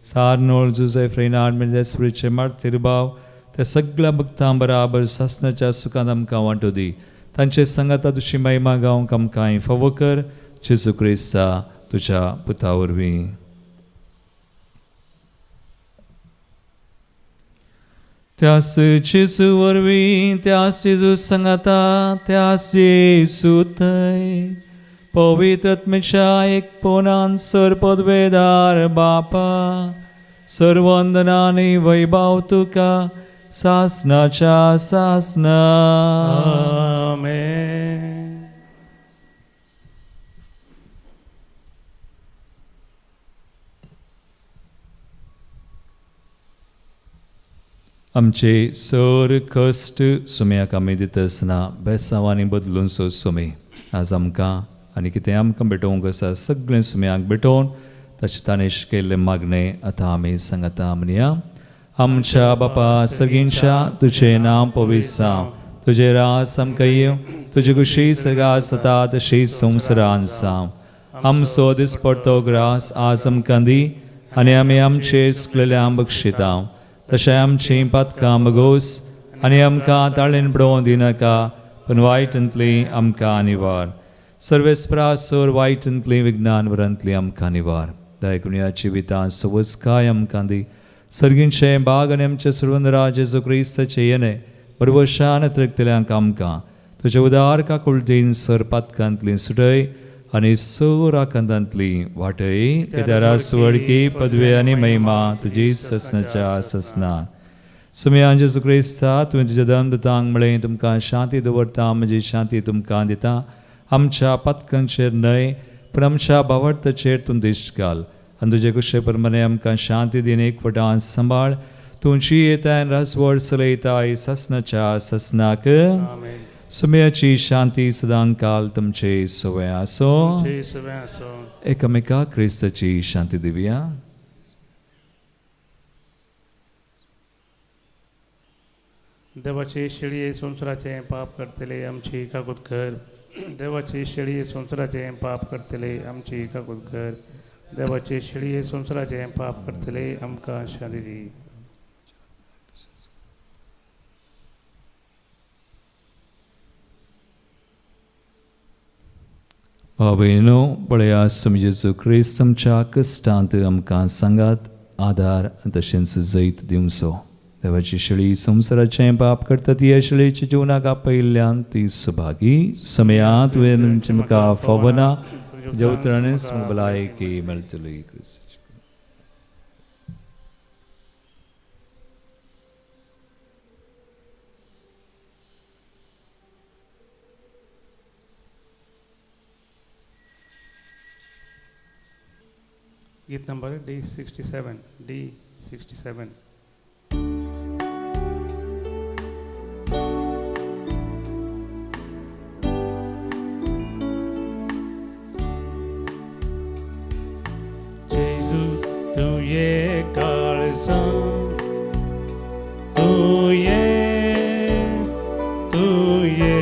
सारनोळ जुजे फ्रेनार्ड मेंदेसरीचे मार्तीर भाव त्या सगळ्या भक्तां बराबर सासनाच्या सुखांत आमकां वांटो दी. तांचे सांगाता तुजी महिमा गावंक आमकां फावो कर, जेजू क्रिस्ता तुज्या पुता वरवीं. त्यास जेजू वरवीं, त्यास जेजू सांगाता, त्यास जेजू थंय पवित्र आत्म्याच्या एकपणान सर्वपदवेदार बापा सर्वंदनानी वैभव तुका सासनाच्या सासना. आमेन. आमचे सर कश्ट सुम्याक आमी दिता आसतना बेसांवांनी बदलून सो सुमी आज आमकां आनी कितें आमकां भेटोवंक आसा सगळें सुम्याक भेटोवन ताचें ताणें शिकयल्लें मागणें आतां आमी सांगता. म्हणया, आमच्या बापा सगळींच्या तुजें नांव पवित्र जावं, तुजें राज आमकां येवं, तुजी खुशी सगळ्या जाता तशी संवसारांत जावं. आमचो दिसपडतो ग्रास आज आमकां दी आनी आमी आमचे चुकलेल्या बक्षिता तशें आमचीं पातकां बगोस आनी आमकां ताळेन पडोवं दिनाका, पूण वायटांतली आमकां निवार. सर्वेस्परा सोर वायटांतली विज्ञान वरांतली आमकां निवार. दयाकून ह्या जिवितांत सवस्काय आमकां दी. सर्गींचे बाग आनी आमचे सर्वंदरा जेजू क्रिस्ताचे येणे बरवशान त्रेकतल्यांक आमकां तुजे उदार काकुळटेन सर पातकांतली सुटय आनी सर आकांतांतली वाटय. केदारा सुवडकी पदवे आनी महिमा तुजी ससनाच्या ससना. सुमया जेजू क्रिस्ता, तुवें तुज्या दमदतांक म्हळें, तुमकां शांती दवरता, म्हजी शांती तुमकां दिता. आमच्या पातकांचेर न्हय पूण आमच्या भावार्थाचेर तूं दिश्ट घाल आनी तुजे कुशे प्रमाणे आमकां शांती दिन एकवटान सांबाळ. तुमची येताय राजवड चलयताय ससनाच्या ससनाक. सुमयाची शांती सदां काल तुमचे सवय आसो. एकामेका क्रिस्ताची शांती दिवया. देवाची शेळये संवसाराचें पाप करतले आमची काकूत कर. देवाची शेळये संवसाराचें पाप करतले आमची काकूत कर. देवाची शेळये संवसाराचें पाप करतले आमकां शांती दी. भाव भयणीनो, पळया स्वामी जेजू क्रिस्त आमच्या कश्टांत आमकां सांगात आदार तशेंच जैत दिवचो. देवाची शेळी संवसाराचें पाप करता ती ह्या शेळीच्या जिवनाक आपयिल्ल्यान ती सुभागी. समया तुवें म्हाका फावना तुज्या उतरानच भलायकी मेळटली. गीत नंबर D67, D67. जेजू तूं ये काळजां, तूं ये, तूं ये,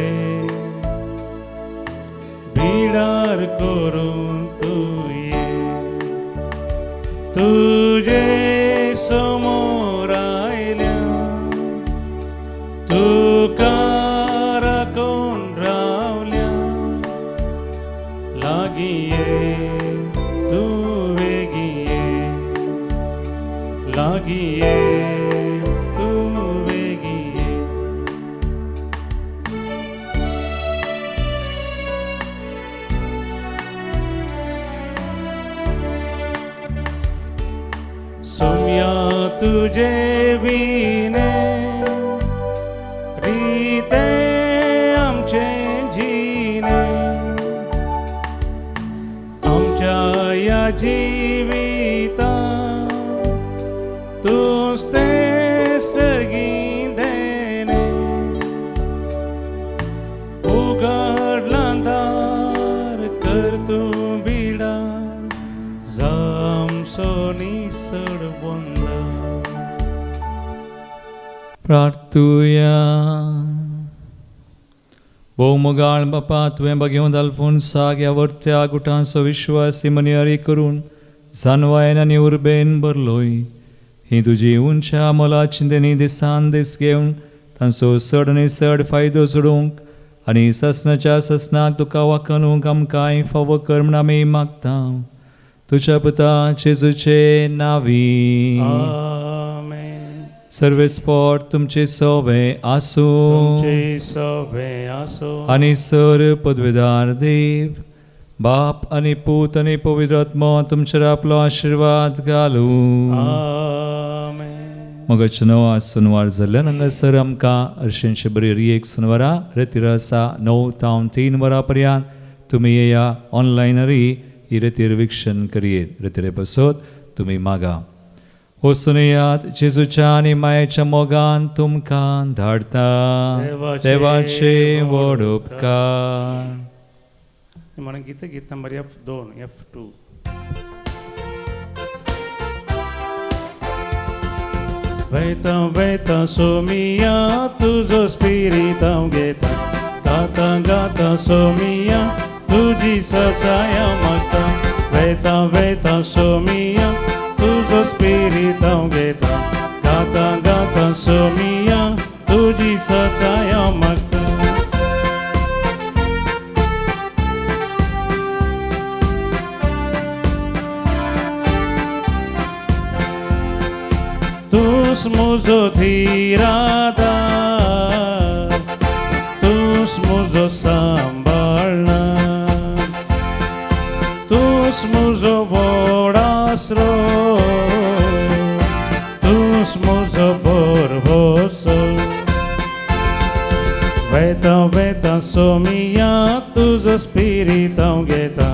बिडार करून तूं ये, तुझे समोर आयल्या तुका राखून रावल्या, लागीं ये तूं वेगीं ये, लागीं ये तूं वेगीं ये. सोम्या तुझे विने रिते आमचे जिने, आमच्या या जिविता तूंच तें सगळीं देणे, उगडलां दार कर तूं बिडार, जामसो निसळ बोंदा. प्रार्थुया. भोव मोगाळ बापा, तुवें बघेवन आल्फोन्साक ह्या वरत्या गुटांचो विश्वासी मनियारी करून जानवायन आनी उर्बेन भरलोय. ही तुजी उंच्या मोला चिंतनी दिसान दीस घेवन तांचो चड आनी चड फायदो जोडूंक आनी ससनाच्या ससनाक तुका वाखणूंक आमकांय फावो कर म्हूण आमी मागता. तुज्या पुता जेजूचे नांवी. आमेन. सर्वेस्पोर तुमचे सोवे आसूं. तुमचे सोवे आसूं. आनी सर पदवेदार देव बाप आनी पूत आनी पवित्र आत्मो तुमचेर आपलो आशिर्वाद घालूं. आमेन. मगाचे 9 सुनवार जाल्ल्यान हांगासर आमकां हरशींचे बरी एक सुनवारा रेतीर आसा 9 तावन 3 वरां पर्यंत तुमी येया ऑनलायनरी ही रेतीर विक्षण करयेत. रेतीरे पसत तुमी मागा वचून येयात. जेजूच्या आनी मायेच्या मोगान तुमकां धाडटा. देवाचे व्हड उपकार. म्हणून गीत गीत नंबर F2, F2. वेता वेता सोमिया तुजो स्पिरीत हांव घेता, गाता गाता सोमिया तुजी ससाया मागता. वेता वेता सोमिया तुजो स्पिरीत हांव घेता, गाता गाता सोमिया तुजी ससाया मागता. तूंच म्हजो धीरादार, तूंच म्हजो सांबाळना, तूंच म्हजो व्हड आसरो, तूंच म्हजो भरवंसो. वेता वेता सोमिया तुजो स्पिरीत हांव घेता,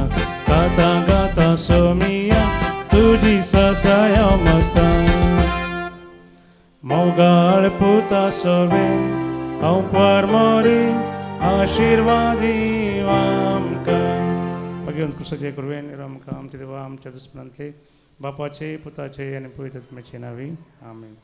गाता गाता सोमिया तुजी सासाय हांव मागता. मोगाळ पुता सोवे हांव परमोरी आशिर्वादी आमकां. भगवंत क्रिस्ताचे कृपेन आमकां आमच्या देवा आमच्या दुस्मनांतले बापाचे पुताचे आनी पवित्र आत्म्याचे नांवी आमेन.